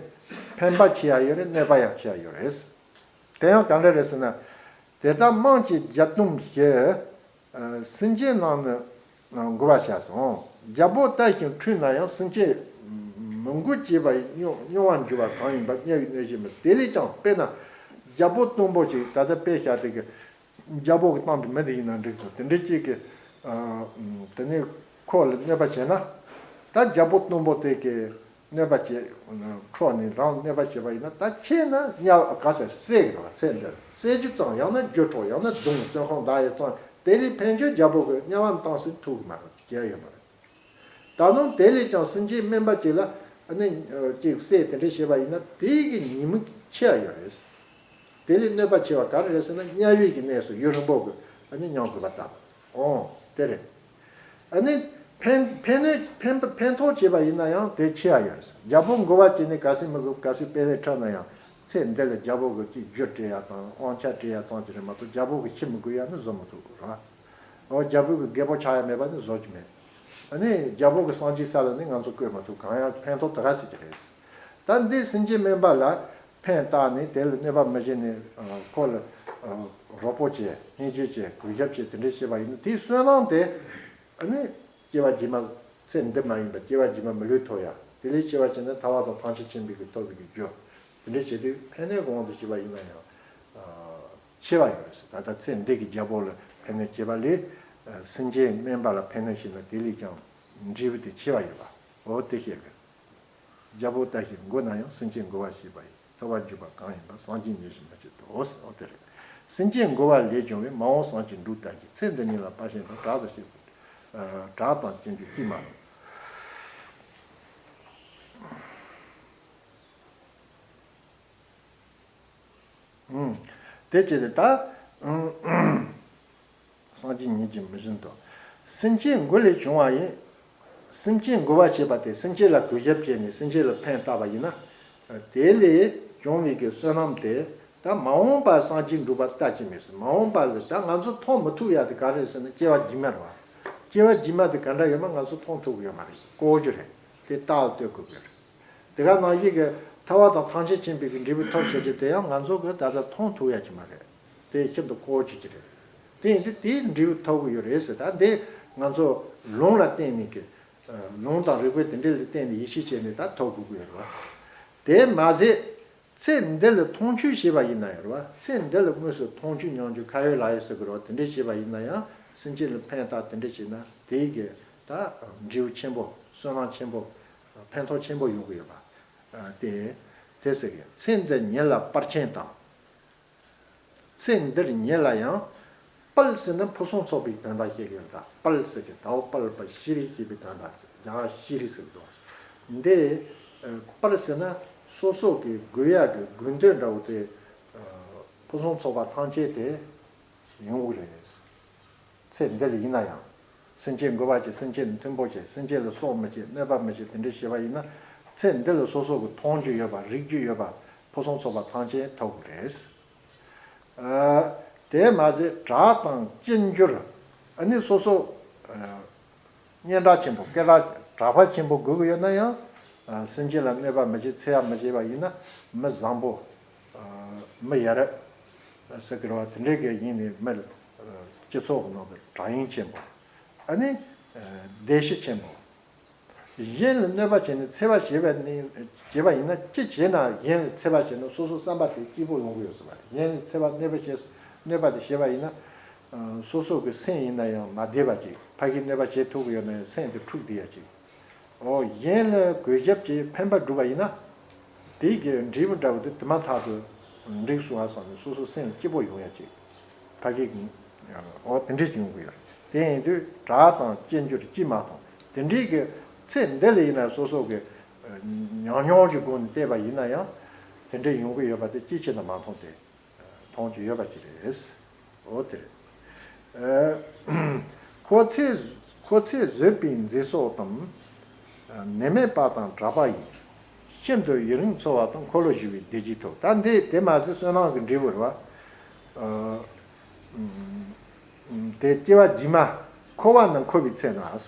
ཕན་པ་ཆེ་བ་ཡོད་རེད། གནོད་པ་ཡང་ཆེ་བ་ཡོད་རེད། དེ་ཡང་ག་འདྲ་རེད་ཟེར་ན། དེ་ལྟར་དམངས་ཀྱི་བརྒྱད་སྟོང་གིས། སེམས་ཅན་རྣམས་ནི་མགུ་བར་བྱ་སོང་། རྒྱལ་པོར་ལྟ་ཞིང་ཁྲོས་ན་ཡང་། སེམས་ཅན་མི་མགུ་བྱེད་པ་ཡིན། སྨྱོ་བར་འགྱུར་བ་གང་ཡིན་པ། དམྱལ་བའི་གནོད་བྱེད་མིན། དེ་ལས་ཀྱང་དཔེར་ན་རྒྱལ་པོ་སྟོང་པོ་ཞིག་ད་ལྟ་དཔེ་བཞག་དེ་གི་རྒྱལ་པོ་གི་སྟེང་དུ་མི་དེ་ཡིན་ན་འགྲིག་ཏུ་དེ་འདྲ་ཅིག་གི་དེ་ནས་ཁོ་ལ་གནོད་པ་བྱས་ན། ད་རྒྱལ་པོ་སྟོང་པོ་དེ་གི་གནོད་པ་བྱེད། འཕྲོག་ནས་རང་གནོད་པ་བྱེད་པ་ཡིན་ན། ད་ཁྱེད་ན་དམྱལ་ག་ས་བསད་གི་རེད་བ། ཚེ་འདི་བསད་རྒྱུ་ཙམ། ཡང་ན་རྒྱུ་འཕྲོག་ཡང་ན་རྡུང་བཙོན་ཁང་བདག་ཡི་ཙམ། དེ་ལས་ཕན་ཆོད་རྒྱལ་པོ་གི་དམྱལ་བ་བཏང་སྲིད་ཐུབ་གི་མ་རེད། རྒྱལ་ཡོད་མ་རེད། ད་དུང་དེ་ལས་ཀྱང་སེམས་ཅན་དམན་པ་ཅིག་ལ་ཨ་ནི་ཅིག་བསད་དེ་འདྲ་བྱས་པ་ཡིན་ན་དེ་གི་ཉེས་དམིགས་ཆེ་བ་ཡོད་རེད། དེ་ལས་གནོད་པ་ཆེ་བ་ག་རེ་རེད་ཟེར་ན། དམྱལ་བའི་གི་གནས་སུ་ཡུན་རིང་པོ་གི་ཨ་ནི་མྱང་དགོས་པ་ལྟ་བུ། ཨོ་དེ་རེད། ཨ་ནི་ཕན་ཕན་ནི་ཕན་ཕན་ཐོགས་བྱས་པ་ཡིན་ན་ཡང་དེ་ཆེ་བ་ཡོད་རེད། རྒྱལ་པོ་མགུ་བ་བྱས་ནས་ག་སྲིད་མི་དགོས། ག་སྲིད་དཔེ་ལས་འཁྲབ་ན་ཡང་། ཚེ་འདི་ལ་རྒྱལ་པོ་གི་ཅིག་རྒྱུ་སྤྲད་ཡ་དང་དབང་ཆ་སྤྲད་ཡ་ཙམ་གྱིས་རེད་མ་གཏོགས། རྒྱལ་པོ་གི་ཁྱི་མི་དགོས་ཡ་ནི་བཟོ་མི་ཐུབ་ར། ཨོ་རྒྱལ་པོ་གི་རྒད་པོ་ཆགས་ཡ་མེད་པ་ནི་བཟོ་གི་མེད། ཨ་ནི་རྒྱལ་པོ་གི་སངས་རྒྱས་ས་ལ་ནི་ང་ཚོ་བཀོད་མ་ཐུབ། གང་ཡང་ཕན་ཐོགས་ད་ག་སྲིད་ཀྱི་རེད། ད་འདི་སེམས་ཅན་དམན་པ་ལ་ཕན་བཏགས་ནས་དེ་ལ་གནོད་པ་མི་བྱེད་ནས་ཁོ་ལ་རོགས་པོ་བྱེད། བསྙེན་བཅོས་བྱེད། གུས་ཞབས་བྱེད། དེ་འདྲ་བྱེད་པ་ཡིན་ན་དེའི་བསོད་ནམས་དེ་ཨ་ནི་སྐྱེ་བ་རྗེས་མ། ཚེ་འདི་མ་ཡིན་པར་སྐྱེ་བ་རྗེས་མ་མི་ལུས་ཐོབ་ཡ། དེ་ལས་སྐྱེ་བ་ཕྱི་ནས་ཐར་པ་དང་ཐམས་ཅད་མཁྱེན་པའི་གི་ཐོབ་པའི་གི་རྒྱུ། དེ་འདྲ་བྱེད་དུས་ཕན་གནོད་གི་དབང་དུ་བྱས་པ་ཡིན་ན་ཡང་ཆེ་བ་ཡོད་རེད། ད་ལྟ་ཚེ་འདི་གི་རྒྱལ་པོ་ལ་ཕན་གནོད་བྱེད་པ་ལས་སེམས་ཅན་དམན་པ་ལ་ཕན་གནོད་བྱེད་ན་དེ་ལས་ཀྱང་འབྲས་བུ་དེ་ཆེ་བ་ཡོད་པ། འོ་དེ་བཤད་གི། རྒྱལ་པོ་ལྟ་ཞིག་མགོ་ན་ཡང་། སེམས་ཅན་མགོ་བ་ཞེས་པ་ཡི། ཐོབ་པར་འགྱུར་བ་གང་ཡིན་པ། སངས་རྒྱས་ཉིད་ཀྱིས་མི་བྱེད་དོ། ཟེར་དེ་རེད། སེམས་ཅན་མགོ་བ་ལས་བྱུང་བའི། མ་འོངས་སངས་རྒྱས་འབྲུག་ལྟ་ཞིག། ཚེ་འདི་ཉིད་ལ་དཔའ་ཞིང་དང་། དྲག་ཏུ་བཤད་པའི་དྲག་དང་སྐྱེ་འགྱུར་ཅིས་མ་ལོངས། དེ་བྱས་ཏེ་ད། སངས་རྒྱས་ཉིད་ཀྱིས་མི་བྱེད་དོ། སེམས་ཅན་མགོ་ལས་བྱུང་བ་ཡིན། སེམས་ཅན་མགོ་བ་ཞེས་པ་དེ་སེམས་ཅན་ལ་གུས་ཞབས་བྱས་ནས་སེམས་ཅན་ལ་ཕན་བཏགས་པ་ཡིན་ན། དེ་ལས་བྱུང་བའི་གི་བསོད་ནམས་དེ་ད་མ་འོངས་པ་སངས་རྒྱས་འབྲུག་པ་ལྟ་ཅི་མི་སྲིད། མ་འོངས་པ་ལ་ད་ང་ཚོ་མཐོང་མི་ཐུབ་ཡ་དེ་ག་རེ་ཟེར་ན་སྐྱེ་བ་རྗེས་མ་རེད་བ། སྐྱེ་བ་རྗེས་མ་དེ་ག་འདྲ་ཡོད་མ་ང་ཚོ་མཐོང་ཐུབ་ཀྱི་ཡོད་མ་རེད། ལྐོག་གྱུར་རེད། དེ་རྟགས་ལ་ལྟོས་དགོས་ཀྱི་རེད། དེ་ག་ནང་བཞིན་གྱི་ཐར་པ་དང་ཐམས་ཅད་མཁྱེན་པའི་གི་འབྲས་བུ་ཐོབ་བྱེད་ཀྱི་དེ་ཡང་ང་ཚོ་གི་ད་ལྟ་མཐོང་ཐུབ་ཡ་ཅིག་མ་རེད། དེ་ཤིན་ཏུ་ལྐོག་གྱུར་ཅིག་རེད། དེ་ཡིན་དུས་དེའི་འབྲས་བུ་ཐོབ་ཀྱི་ཡོད་རེད་ཟེར། ད་འདི་ང་ཚོ་ལུང་ལ་བརྟེན་ནས་ཀྱི་ལུང་དང་རིགས་པའི་དེ་འདྲ་ལ་བརྟེན་ནས་ཡིད་ཆེས་བྱས་ནས་ད་ཐོབ་དགོས་ཀྱི་ཡོད་རེད་བ། དེ་མ་ཟད། ཚེ་འདི་ལ་མཐོང་ཆོས་བྱས་པ་ཡིན་ན་ཡང་རེད་བ། ཚེ་འདི་ལ་དངོས་སུ་མཐོང་ཆོས་མྱོང་ཆོས་ཁ་ཡོད་ལག་ཡོད་ཟེར་གི་རེད་བ། དེ་འདྲ་བྱས་པ་ཡིན་ན་ཡང་སེམས་ཅན་ལ་ཕན་བཏགས་དེ་འདྲ་བྱས་ན་དེའི་གི་ད་འབྲས་བུ་ཆེན་པོ་བསོད་ནམས་ཆེན་པོ་ཕན་ཐོགས་ཆེན་པོ་ཡོང་གི་ཡོད་པ། དེ་དེ་ཟེར་གི། ཚེ་འདི་ཉིད་ལ་དཔལ་ཆེན་དང་། ཚེ་འདིར་ཉིད་ལ་ཡང་། དཔལ་ཟེར་ན་ཕུན་སུམ་ཚོགས་པའི་དོན་དག་བཤད་ཀྱི་ཡོད། ད་དཔལ་ཟེར་གྱི་དྭོགས་དཔལ་པ་ཤེས་རིག་ཞེས་པའི་དོན་དག་རྒྱ་ཤེས་རིག་ཟེར་གྱི་འདུག་འདི་དཔལ་ཟེར་ན་སོ་སོ་གི་དགོས་ཡག་གི་དགོས་འདོད་འདྲ་བོ་དེ་ཕུན་སུམ་ཚོགས་པ་ཐམས་ཅད་དེ་ཡོང་གི་རེད། ཚེ་འདི་ལ་ཡིན་ན་ཡང་། སེམས་ཅན་མགོ་བ་བྱེད། སེམས་ཅན་མཐུན་པོ་བྱེད། སེམས་ཅན་ལ་སྲོག་མི་བཅད། གནོད་པ་མི་བྱེད། དེ་འདྲ་བྱས་པ་ཡིན་ན། ཚེ་འདི་ལ་སོ་སོ་གི་མཐོང་རྒྱུ་ཡོད་པ། རིག་རྒྱུ་ཡོད་པ། ཕུན་སུམ་ཚོགས་པ་ཐམས་ཅད་ཐོབ་དགོས་རེད། དེ་མ་ཟད་དྲག་དང་སྐྱེ་འགྱུར། ཨ་ནི་སོ་སོ་སྙན་གྲགས་ཆེན་པོ། སྐད་གྲགས་གྲགས་པ་ཆེན་པོ་དགོས་ཀྱི་ཡོད་ན་ཡང་། སེམས་ཅན་ལ་གནོད་པ་མི་བྱེད། འཚེ་བ་མི་བྱེད་པ་ཡིན་ན། མི་བཟང་པོ། མི་ཡ་རབས་ཟེར་གི་རེད་བ། དེ་འདྲའི་གི་ཡིན་ནི་མི། སྤྱི་ཚོགས་ཀྱི་ནང་དུ་དྲག་དབྱངས་ཆེན་པོ། ཨ་ནི། སྡེ་ཤེས་ཆེན་པོ། གཞན་ལ་གནོད་པ་བྱས་ནས་འཚེ་བ་བྱེད་པ་ནི། བྱེད་པ་ཡིན་ན། ཅི་བྱས་ན་གཞན་ལ་འཚེ་བ་བྱས་ན་སོ་སོ་བསམ་པ་དེ་སྐྱིད་པོ་ཡོང་གི་ཡོད་ཟེར་བ་རེད། གཞན་ལ་འཚེ་བ་གནོད་པ་བྱས། གནོད་པ་དེ་བྱས་པ་ཡིན་ན། སོ་སོ་གི་སེམས་ཡིན་ན་ཡང་མ་བདེ་བ་ཅིག་ཕ་གིས་གནོད་པ་བྱེད་ཐུབ་ཀྱི་ཡོད་ན་ཡང་སེམས་དེ་འཁྲུག་བསྡད་ཡ་ཅིག་འོ་གཞན་ལ་གུས་ཞབས་ཀྱིས་ཕན་པ་བསྒྲུབས་པ་ཡིན་ན། དེའི་གི་འབྲས་བུ་འདྲ་བོ་དེ་དེ་མ་ཐག་ཏུ་འགྲིག་སོང་བ་བསམ་ནས་སོ་སོ་སེམས་སྐྱིད་པོ་ཡོང་ཡ་ཅིག་ཕ་གི་འོ་དེ་འདྲས་ཡོང་གི་ཡོད། དེ་ཡིན་དུས་དྲག་དང་སྐྱེ་འགྱུར་ཅིས་མ་མཐོང་། དེ་འདྲས་ཀྱི་ཚེ་འདི་ལ་ཡིན་ན་སོ་སོ་གི་ཉམས་མྱོང་གི་སྒོ་ནས་བལྟས་པ་ཡིན་ན་ཡང་དེ་འདྲས་ཡོང་གི་ཡོད་པ་དེ་ཅིའི་ཕྱིར་ན་མ་མཐོང་སྟེ་མཐོང་རྒྱུ་ཡོད་པ་ཅིག་རེད། འོ་དེ་རེད། ཁོ་ཚེ་ཁོ་ཚེ་བཟོད་པའི་མཛེས་སོགས་དང་། ནད་མེད་པ་དང་གྲགས་པ་ཡིས། ཤིན་ཏུ་ཡུན་རིང་འཚོ་བ་དང་། འཁོར་ལོ་བཞུ་བའི་བདེ་སྐྱིད་ཐོབ། ད་འདི་དེ་མ་ཟད་བསོད་ནམས་ཀྱི་འབྲས་བུ་རེད་བ། དེ་སྐྱེ་བ་རྗེས་མ་འཁོར་བ་ནང་འཁོར་བའི་ཚེ་ན།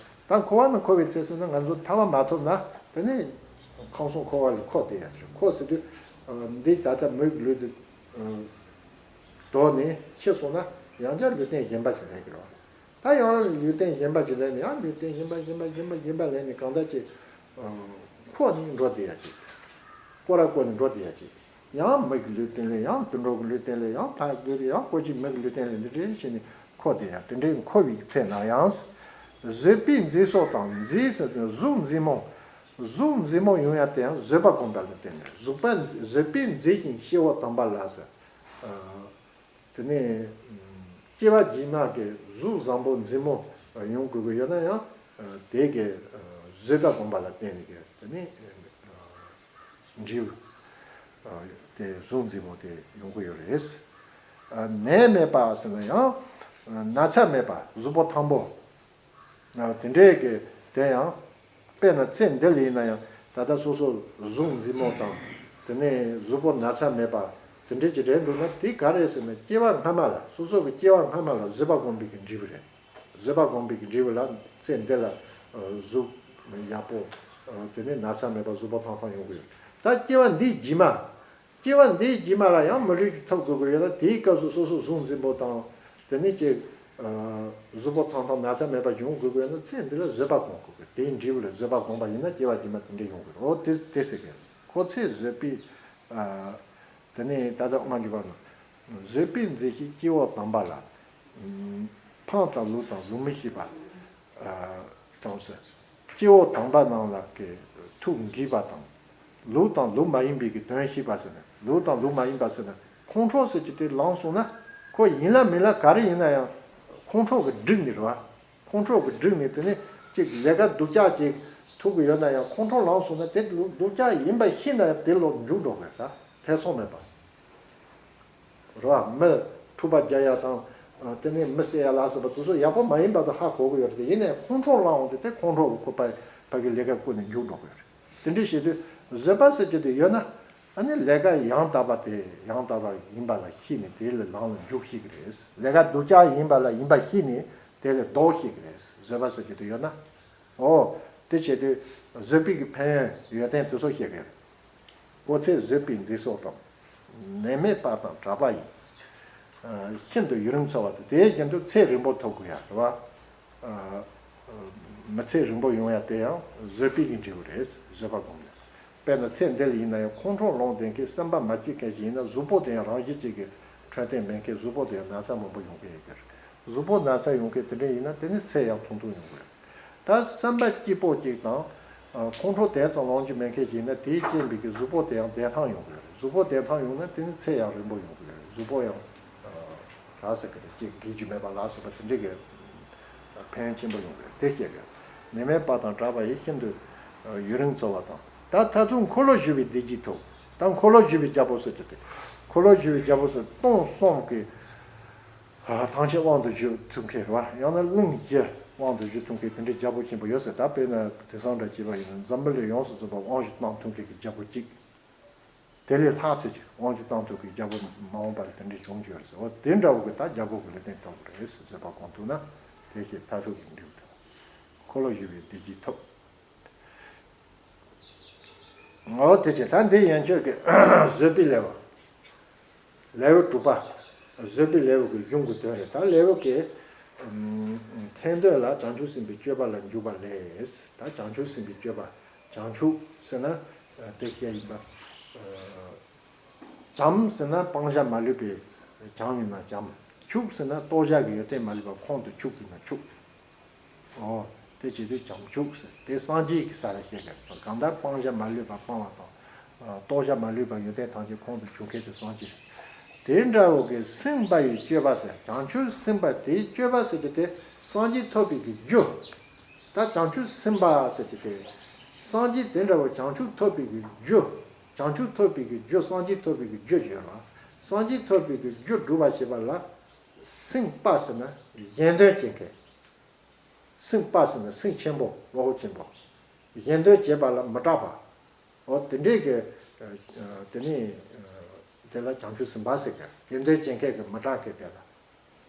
ད་འཁོར་བ་ནང་འཁོར་བའི་ཚེ་ཟེར་ན་ང་ཚོ་ཐར་པ་མ་ཐོབ་ན་དེ་ནས་ཁམས་གསུམ་འཁོར་བ་ལ་འཁོར་བསྡད་ཡ་ཅིག་འཁོར་ཟེར་དུས་འདི་ད་ལྟ་མིག་ལུས་དུ་དོགས་ནས་ཤི་སོང་ན་ཡང་བསྐྱར་ལུས་རྟེན་གཞན་པ་ཅིག་ལེན་གྱི་རེད། ད་ཡང་ལུས་རྟེན་གཞན་པ་ཅིག་ལེན་ནས་ཡང་ལུས་རྟེན་གཞན་པ་གཞན་པ་གཞན་པ་གཞན་པ་ལེན་ནས་གང་ལྟར་ཅིག་འཁོར་ནས་འགྲོ་བསྡད་ཡ་ཅིག་སྐོར་ར་བསྐོར་ནས་འགྲོ་བསྡད་ཡ་ཅིག་ཡང་མི་གི་ལུས་རྟེན་ལས་ཡང་དུད་འགྲོ་གི་ལུས་རྟེན་ལས་ཡང་ཕ་གི་ལས་ཡང་ཀོ་ཅིག་མི་གི་ལུས་རྟེན་ལས་འདི་འདྲའི་བྱས་ནས་འཁོར་བསྡད་ཡ་དེ་འདྲའི་འཁོར་བའི་ཚེ་ན་ཡང་། བཟོད་པའི་མཛེས་སོགས་དང་། མཛེས་ཟེར་ཏེ་གཟུགས་མཛེས་མོ། གཟུགས་མཛེས་མོ་ཡོང་ཡ་དེ་ཡང་བཟོད་པ་སྒོམ་པ་ལ་བརྟེན་ནས་བཟོད་པ་བཟོད་པས་མཛེས་ཤིང་སྐྱེ་བོ་དམ་པ་ལ་ཟེར། དེ་ནས་སྐྱེ་བ་རྗེས་མ་གི་གཟུགས་བཟང་པོ་མཛེས་མོ་ཡོང་དགོས་ཀྱི་ཡོད་ན་ཡང་དེ་གི་བཟོད་པ་སྒོམ་པ་ལ་བརྟེན་ནས་གི་དེ་ནས་འབྲས་བུ་དེ་གཟུགས་མཛེས་མོ་དེ་ཡོང་གི་ཡོད་རེད། ནད་མེད་པ་ཟེར་ན་ཡང་ན་ཚ་མེད་པ་གཟུགས་པོ་ཐང་པོ། དེ་འདྲའི་གི་དེ་ཡང་དཔེར་ན་ཚེ་འདི་ལ་ཡིན་ན་ཡང་ད་ལྟ་སོ་སོ་གཟུགས་མཛེས་མོ་དང་དེ་ནས་གཟུགས་པོ་ན་ཚ་མེད་པ་དེ་འདྲའི་ཅིག་རེད་འདུག་ན་དེ་ག་རེད་ཟེར་ན་སྐྱེ་བ་སྔ་མ་ལ་སོ་སོ་གི་སྐྱེ་བ་སྔ་མ་ལ་བཟོད་པ་སྒོམ་པའི་གི་འབྲས་བུ་རེད། བཟོད་པ་སྒོམ་པའི་གི་འབྲས་བུ་ལ་ཚེ་འདི་ལ་གཟུགས་ཡག་པོ་དེ་ནས་ན་ཚ་མེད་པ་གཟུགས་པོ་ཐང་ཐང་ཡོང་གི་ཡོད། ད་སྐྱེ་བ་འདིའི་རྗེས་མ། སྐྱེ་བ་འདིའི་རྗེས་མ་ལ་ཡང་མི་ལུས་ཀྱི་ཐོབ་དགོས་ཀྱི་ཡོད་ན་དེའི་སྐབས་སུ་སོ་སོ་གཟུགས་མཛེས་པོ་དང་དེ་ནས་ཀྱི་གཟུགས་པོ་ཐང་ཐང་ན་ཚ་མེད་པ་འབྱུང་དགོས་ཀྱི་ཡོད་ན་ཚེ་འདི་ལ་བཟོད་པ་སྒོམ་དགོས་ཀྱི་དེའི་འབྲས་བུ་ལ་བཟོད་པ་སྒོམ་པ་ཡིན་ན་སྐྱེ་བ་རྗེས་མ་དེ་འདྲ་ཡོང་གི་རེད། འོ་དེ་དེ་ཟེར་གི་ཁོ་ཚེ་བཟོད་པའི་དེ་ནས་ད་ལྟ་སྔ་འགྱུར་བ་ན་བཟོད་པས་མཛེས་ཤིང་སྐྱེ་བོ་དམ་པ་ལ། ཕངས་དང་ལུས་དང་ལུས་མི་ཤེས་པ། ཨ་དང་ཟེར། སྐྱེ་བོ་དམ་པ་རྣམས་ལ་གི་ཐུགས་དགྱེས་པ་དང་། ལུས་དང་ལུས་མ་ཡིན་པའི་གི་དོན་ཤེས་པ་ཟེར་ན་ལུས་དང་ལུས་མ་ཡིན་པ་ཟེར་ན་ཁོང་ཁྲོ་ཟེར་གྱི་དེ་ལངས་སོང་ན་ཁོ་ཡིན་ལ་མིན་ལ་ག་རེ་ཡིན་ན་ཡང་ཁོང་ཁྲོ་གི་བསྒྲིགས་ནས་རེད་བ། ཁོང་ཁྲོ་གི་བསྒྲིགས་ནས་དེ་ནས་ཅིག་ལས་ཀ་སྡུག་ཅག་ཅིག་ཐུག་གི་ཡོད་ན་ཡང་ཁོང་ཁྲོ་ལངས་སོང་ན་དེ་སྡུག་ཅག་ཡིན་པ་ཤེས་ན་ཡང་དེ་ལོག་འཇུག་འགྲོ་དགོས་ད་ཐེ་ཚོམ་མེད་པ། རེད་བ། མི་འཁྲུག་པ་རྒྱག་ཡ་དང་། ཨ་དེ་ནས་མི་བསད་ཡ་ལ་སོགས་པ་དེ་ཚོ་ཡག་པོ་མ་ཡིན་པ་དེ་ཧ་གོ་གི་ཡོད་རེད། ཡིན་ནའི་ཁོང་ཁྲོ་ལངས་འོང་དུས་དེ་ཁོང་ཁྲོ་གི་ཁོ་ཕ་ཕ་གི་ལས་ཀ་བསྐུལ་ནས་མཇུག་འགྲོ་གི་ཡོད་རེད། དེ་འདྲ་བྱེད་དུས་བཟོད་པ་ཟེར་རྒྱུ་དེ་ཡོད་ན། ཨ་ནི་ལས་ཀ་ཡང་དག་པ་དེ་ཡང་དག་པ་ཡིན་པ་ལ་ཤེས་ནས་དེ་ལ་ལམ་ལ་འཇུག་ཤེས་ཀྱི་རེད། ལས་ཀ་སྡུག་ཅག་ཡིན་པ་ལ་ཡིན་པ་ཤེས་ནས་དེ་ལ་ལྡོག་ཤེས་ཀྱི་རེད། བཟོད་པ་ཟེར་རྒྱུ་དེ་ཡོད་ན། འོ། དེ་བྱེད་དུས་བཟོད་པའི་གི་ཕན་ཡོན་ཡོན་ཏན་དེ་ཚོ་ཤེས་དགོས། ཁོ་ཚེ་བཟོད་པའི་མཛེས་སོགས་དང་། ནད་མེད་པ་དང་གྲགས་པ་ཡིས། ཤིན་ཏུ་ཡུན་རིང་འཚོ་བ་དང་དེའི་རྒྱུན་དུ་ཚེ་རིང་པོ་ཐོབ་དགོས་ཡ་རེད་བ། མི་ཚེ་རིང་པོ་ཡོང་ཡ་དེ་ཡང་བཟོད་པའི་གི་འབྲས་བུ་རེད། བཟོད་པ་སྒོམ་ཡ། དཔེར་ན་ཚེ་འདི་ལ་ཡིན་ན་ཡང་ཁོང་ཁྲོ་ལངས་བསྡད་མཁན་སེམས་པ་མ་སྐྱིད་མཁན་ཞིག་ཡིན་ན་གཟུགས་པོ་དེ་ཡང་རང་བཞིན་གཅིག་གི་འཕྲོད་བསྟེན་མེད་མཁན་གཟུགས་པོ་དེ་ཡང་ན་ཚ་མང་པོ་ཡོང་གི་ཡོད་ཀྱི་རེད། གཟུགས་པོ་ན་ཚ་ཡོང་མཁན་དེ་འདྲ་ཡིན་ན་དེ་ནི་ཚེ་ཡང་ཐུང་ཐུང་ཡོང་གི་རེད། ད་བསམ་པ་སྐྱིད་པོ་གཅིག་དང་། ཁོང་ཁྲོ་དེ་ཙམ་ལངས་རྒྱུ་མེད་མཁན་ཞིག་ཡིན་ན་དེའི་རྐྱེན་པས་ཀྱི་གཟུགས་པོ་དེ་ཡང་བདེ་ཐང་ཡོང་གི་རེད། གཟུགས་པོ་བདེ་ཐང་ཡོང་ན་དེ་ནི་ཚེ་ཡང་རིང་པོ་ཡོང་གི་རེད། གཟུགས་པོ་ཡང་ར་ཟེར་གི་རེད། ཅིག་འགིག་རྒྱུ་མེད་པ་ལ་སོགས་པ་དེ་འདྲ་གི་ཕན་ཡོན་ཆེན་པོ་ཡོང་གི་རེད། དེ་བཤད་གི་རེད། ནད་མེད་པ་དང་གྲགས་པ་ཡིས་ཤིན་ཏུ་ཡུན་རིང་འཚོ་བ་དང་། ད་མཐར་ཐུག་འཁོར་ལོ་བཞུ་བའི་བདེ་སྐྱིད་ཐོབ། ད་འཁོར་ལོ་བཞུ་བའི་རྒྱལ་པོ་ཟེར་གྱི་དེ། འཁོར་ལོ་བཞུ་བའི་རྒྱལ་པོ་ཟེར་སྟོང་གསུམ་གྱི་ཐམས་ཅད་དབང་དུ་བསྡུ་ཐུབ་མཁན་རེད་བ། ཡང་ན་གླིང་བཞི་དབང་དུ་བསྡུ་ཐུབ་མཁན་དེ་འདྲའི་རྒྱལ་པོ་ཆེན་པོ་ཡོད་ཟེར། ད་དཔེར་ན་དེང་སང་འདྲ་བྱས་པ་ཡིན་ན་འཛམ་བུ་གླིང་ཡོངས་སུ་རྫོགས་པ་དབང་དུ་བཏང་ཐུབ་མཁན་གྱི་རྒྱལ་པོ་གཅིག་དེ་ལས་ལྷག་ཚད་ཀྱི་དབང་དུ་བཏང་ཐུབ་མཁན་རྒྱལ་པོ་མ་འོངས་པ་ལ་དེ་འདྲའི་བྱུང་རྒྱུ་ཡོད་ཟེར། འོ་དེ་འདྲ་བོ་གི་ད་རྒྱལ་པོ་གི་ལུས་རྟེན་ཐོབ་དགོས་རེད་ཟེར། བཟོད་པ་སྒོམ་ཐུབ་ན་དེ་ཞེས་མཐར་ཐུག་གི་འབྲས་བུ་ཐོབ། འཁོར་ལོ་བཞུ་བའི་བདེ་སྐྱིད་ཐོབ། འོ་དེ་བྱས་ད་འདི་ཡན་ཆོད་ཀྱི་བཟོད་པའི་ལེའུ། ལེའུ་དྲུག་པ། བཟོད་པའི་ལེའུ་གི་གཞུང་གི་དོན་རེད། ད་ལེའུ་གི་མཚན་དོན་ལ་བྱང་ཆུབ་སེམས་དཔའི་སྤྱོད་པ་ལ་འཇུག་པ་ལས། ད་བྱང་ཆུབ་སེམས་དཔའི་སྤྱོད་པ། བྱང་ཆུབ་ཟེར་ན་དེ་སྐད་ཡིན་པ། བྱམས་ཟེར་ན་སྤང་བྱ་མ་ལུས་པའི་བྱམས་ཡིན་ན་བྱམས། ཆུབ་ཟེར་ན་རྟོགས་བྱ་གི་ཡོན་ཏན་མ་ལུས་པ་ཁོང་དུ་ཆུད་ཡིན་ན་ཆུབ། འོ། དེ་བྱེད་དུས་བྱང་ཆུབ་ཟེར། དེ་སངས་རྒྱས་ཀྱི་ས་ལ་བཤད་པའི་གང་ལྟར་སྤང་བྱ་མ་ལུས་པ་སྤང་བ་དང་། རྟོགས་བྱ་མ་ལུས་པ་ཡོན་ཏན་ཐམས་ཅད་ཁོང་དུ་ཆུད་མཁན་དེ་སངས་རྒྱས་རེད། དེ་འདྲ་བོ་གི་སེམས་དཔའ་ཡི་སྤྱོད་པ་ཟེར། བྱང་ཆུབ་སེམས་དཔའ་དེའི་སྤྱོད་པ་ཟེར་གྱི་དེ་སངས་རྒྱས་ཐོབ་པའི་གི་རྒྱུ། ད་བྱང་ཆུབ་སེམས་དཔའ་ཟེར་གྱི་དེ། སངས་རྒྱས་དེ་འདྲ་བོ་བྱང་ཆུབ་ཐོབ་པའི་གི་རྒྱུ། བྱང་ཆུབ་ཐོབ་པའི་གི་རྒྱུ་སངས་རྒྱས་ཐོབ་པའི་གི་རྒྱུ་ཡོད་ལ། སངས་རྒྱས་ཐོབ་པའི་གི་རྒྱུ་སྒྲུབ་པ་བྱེད་པ་ལ། སེམས་དཔའ་ཟེར་ན་གཞན་དོན་བྱེད་མཁན། སེམས་དཔའ་ཟེར་ན་སེམས་ཆེན་པོ། བློ་ཁོག་ཆེན་པོ། གཞན་དོན་བྱེད་པ་ལ་མི་སྐྲག་པ། འོ་དེ་འདྲའི་གི། ཨ། དེ་ནི། ཨ། དེ་ལ་བྱང་ཆུབ་སེམས་དཔའ་ཟེར་གི། གཞན་དོན་བྱེད་མཁན་གི་མི་སྐྲག་མཁན་དེ་ལ་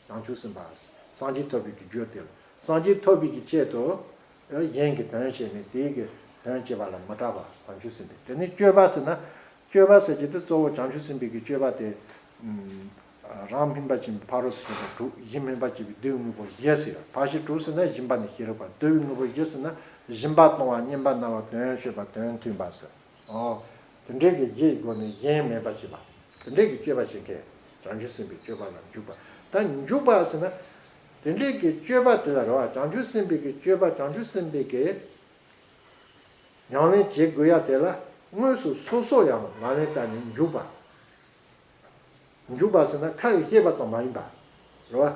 བྱང་ཆུབ་སེམས་དཔའ། སངས་རྒྱས་ཐོབ་པའི་གི་རྒྱུ་དེ་ལ། སངས་རྒྱས་ཐོབ་པའི་གི་ཆེད་དུ། ཨ། གཞན་གྱི་དོན་བྱས་ནས་དེའི་གི་དོན་བྱེད་པ་ལ་མི་སྐྲག་པ་བྱང་ཆུབ་སེམས་དཔའ། དེ་ནི་སྤྱོད་པ་ཟེར་ན། སྤྱོད་པ་ཟེར་གྱི་དེ་གཙོ་བོ་བྱང་ཆུབ་སེམས་དཔའི་གི་སྤྱོད་པ་དེ། ཨམ། རང་སྨིན་པ་ཅན་པའི་ཕ་རོལ་ཏུ་ཕྱིན་པ་དྲུག། གཞན་སྨིན་པ་ཅན་པའི་བསྡུ་བའི་དངོས་པོ་བཞི་ཟེར། ཕར་ཕྱིན་དྲུག་ཟེར་ན་སྦྱིན་པ་ནི་ཤེས་རབ་པ། བསྡུ་བའི་དངོས་པོ་བཞི་ཟེར་ན་སྦྱིན་པ་གཏོང་བ། བསྙེན་པ་གནང་བ། དོན་སྤྱོད་པ། དོན་མཐུན་པ་ཟེར། ཨོ། དེ་འདྲའི་གི་བཞིའི་སྒོ་ནས་གཞན་སྨིན་པ་བྱེད་པ། དེ་འདྲའི་གི་སྤྱོད་པ་བྱེད་མཁན་བྱང་ཆུབ་སེམས་དཔའི་སྤྱོད་པ་ལ་འཇུག་པ། ད་འཇུག་པ་ཟེར་ན། དེ་འདྲའི་གི་སྤྱོད་པ་དེ་ལ་རེད་བ། བྱང་ཆུབ་སེམས་དཔའི་གི་སྤྱོད་པ། བྱང་ཆུབ་སེམས་དཔའི་གི་ཉམས་ལེན་བྱེད་དགོས་ཡ་དེ་ལ་དངོས་སུ་སོ་སོ་ཡང་ལག་ལེན་བསྟར་ནས་འཇུག་པ། འཇུག་པ་ཟེར་ན་ཁ་ཡིས་བཤད་པ་ཙམ་མ་ཡིན་པ། རེད་བ།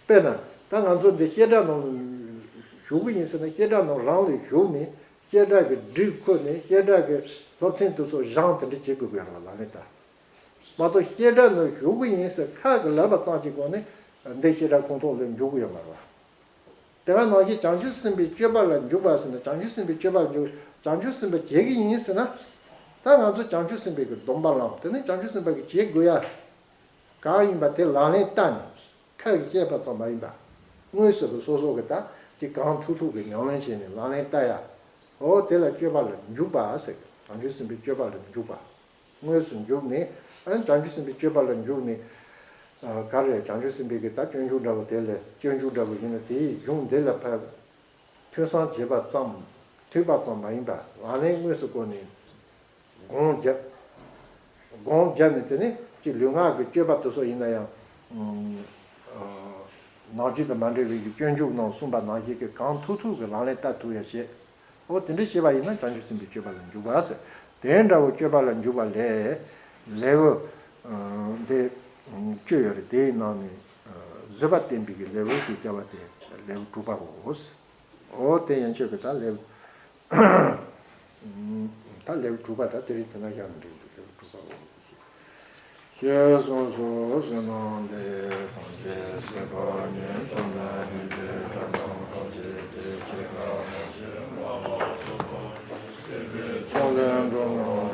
དཔེར་ན་ད་ང་ཚོ་འདི་བཤད་གྲྭ་ནང་ལ་ཞུགས་ཀྱི་ཡིན་ཟེར་ན། བཤད་གྲྭ་ནང་རང་ལ་ཞུགས་ནས་བཤད་གྲྭ་གི་སྒྲིག་ཁུར་ནས་བཤད་གྲྭ་གི་སློབ་ཚན་དེ་ཚོ་སྦྱངས་དེ་འདྲ་བྱེད་དགོས་ཀྱི་རེད་བ། ལག་ལེན་བསྟར། མ་གཏོགས་བཤད་གྲྭ་ནང་ཞུགས་ཀྱི་ཡིན་ཟེར་ཁ་གི་ལབ་པ་ཙམ་གྱི་སྒོ་ནས་འདི་བཤད་གྲྭ་ཁོངས་གཏོགས་ལ་འཇུག་གི་ཡོད་མ་རེད་བ། དེ་ག་ནང་བཞིན་བྱང་ཆུབ་སེམས་དཔའི་སྤྱོད་པ་ལ་འཇུག་པ་ཟེར་ན། བྱང་ཆུབ་སེམས་དཔའི་སྤྱོད་པ་ལ་འཇུག་བྱང་ཆུབ་སེམས་དཔའ་བྱེད་ཀྱི་ཡིན་ཟེར་ན། ད་ང་ཚོ་བྱང་ཆུབ་སེམས་དཔའི་གི་སྡོམ་པ་བླངས། དེ་ནས་བྱང་ཆུབ་སེམས་དཔའ་གི་བྱེད་དགོས་ཡ་གང་ཡིན་པ་དེ་ལག་ལེན་བསྟར་ནས། ཁ་གིས་བཤད་པ་ཙམ་མ་ཡིན་པ། དངོས་སུ་གི་སོ་སོ་གི་ད་དེ་གང་ཐུབ་ཐུབ་གི་ཉམས་ལེན་བྱས་ནས་ལག་ལེན་བསྟར་ཡ། འོ་དེ་ལ་སྤྱོད་པ་ལ་འཇུག་པ་ཟེར་གི། བྱང་ཆུབ་སེམས་དཔའི་སྤྱོད་པ་ལ་འཇུག་པ། དངོས་སུ་འཇུག་ནས། ཨ། བྱང་ཆུབ་སེམས་དཔའི་སྤྱོད་པ་ལ་འཇུག་ནས། ཨ། ག་རེ། བྱང་ཆུབ་སེམས་དཔའི་གི་ད་སྤྱོད་འཇུག་འདྲ་བོ་དེ་ལ། སྤྱོད་འཇུག་འདྲ་བོ་ཡིན་ན་དེའི་གཞུང་འདི་ལ་ཕར་ཐོས་བསམ་བྱེད་པ་ཙམ། ཐོས་པ་ཙམ་མ་ཡིན་པ། ལག་ལེན་དངོས་སུ་བཀོལ་ནས་སྒོམ་བརྒྱབ། སྒོམ་བརྒྱབ་ནས་དེ་ནས་ཅིག་ལུས་ངག་གི་སྤྱོད་པ་དེ་ཚོ་ཡིན་ན་ཡང་། ཨ། ནང་བཞིན་དུ་མ་འབྲེལ་བའི་གི་སྤྱོད་འཇུག་ནང་གསུངས་པ་ནང་བཞིན་གི་གང་ཐུབ་ཐུབ་གི་ལག་ལེན་བསྟར་ཐུབ་ཡ་བྱེད། འོ་དེ་འདྲ་བྱས་པ་ཡིན་ན་བྱང་ཆུབ་སེམས་དཔའི་སྤྱོད་པ་ལ་འཇུག་པ་ཟེར། དེ་འདྲ་བོ་སྤྱོད་པ་ལ་འཇུག་པ་ལས། ལེའུ། ཨ། འདི་བཅུ་ཡོད་རེད། དེའི་ནང་ནས། ཨ། བཟོད་པ་བསྟན་པའི་གི་ལེའུ་ཞེས་བྱ་བ་དེ་ལེའུ་དྲུག་པའོ། འོ་དེ་ཡན་ཆད་ཀྱི་ད་ལེའུ། ད་ལེའུ་དྲུག་པ་ད་དེ་རིང་དེ་ན་བཞག་ན་འགྲིག་འདུག་ལེའུ་དྲུག་པའོ། ཞེས་གསུངས་སོ། བསོད་ནམས་འདི་ཐམས་ཅད་གཟིགས་པ་ཉིད་དུ་གནས་ནས། འདིར་གྲངས་ཐམས་ཅད་ཀྱི་ཕྱིར་བདག་ཐམས་ཅད་སྨྲ་བར་འཚལ་ལོ། ཚོགས་ལས་འགྲོ་རྣམས་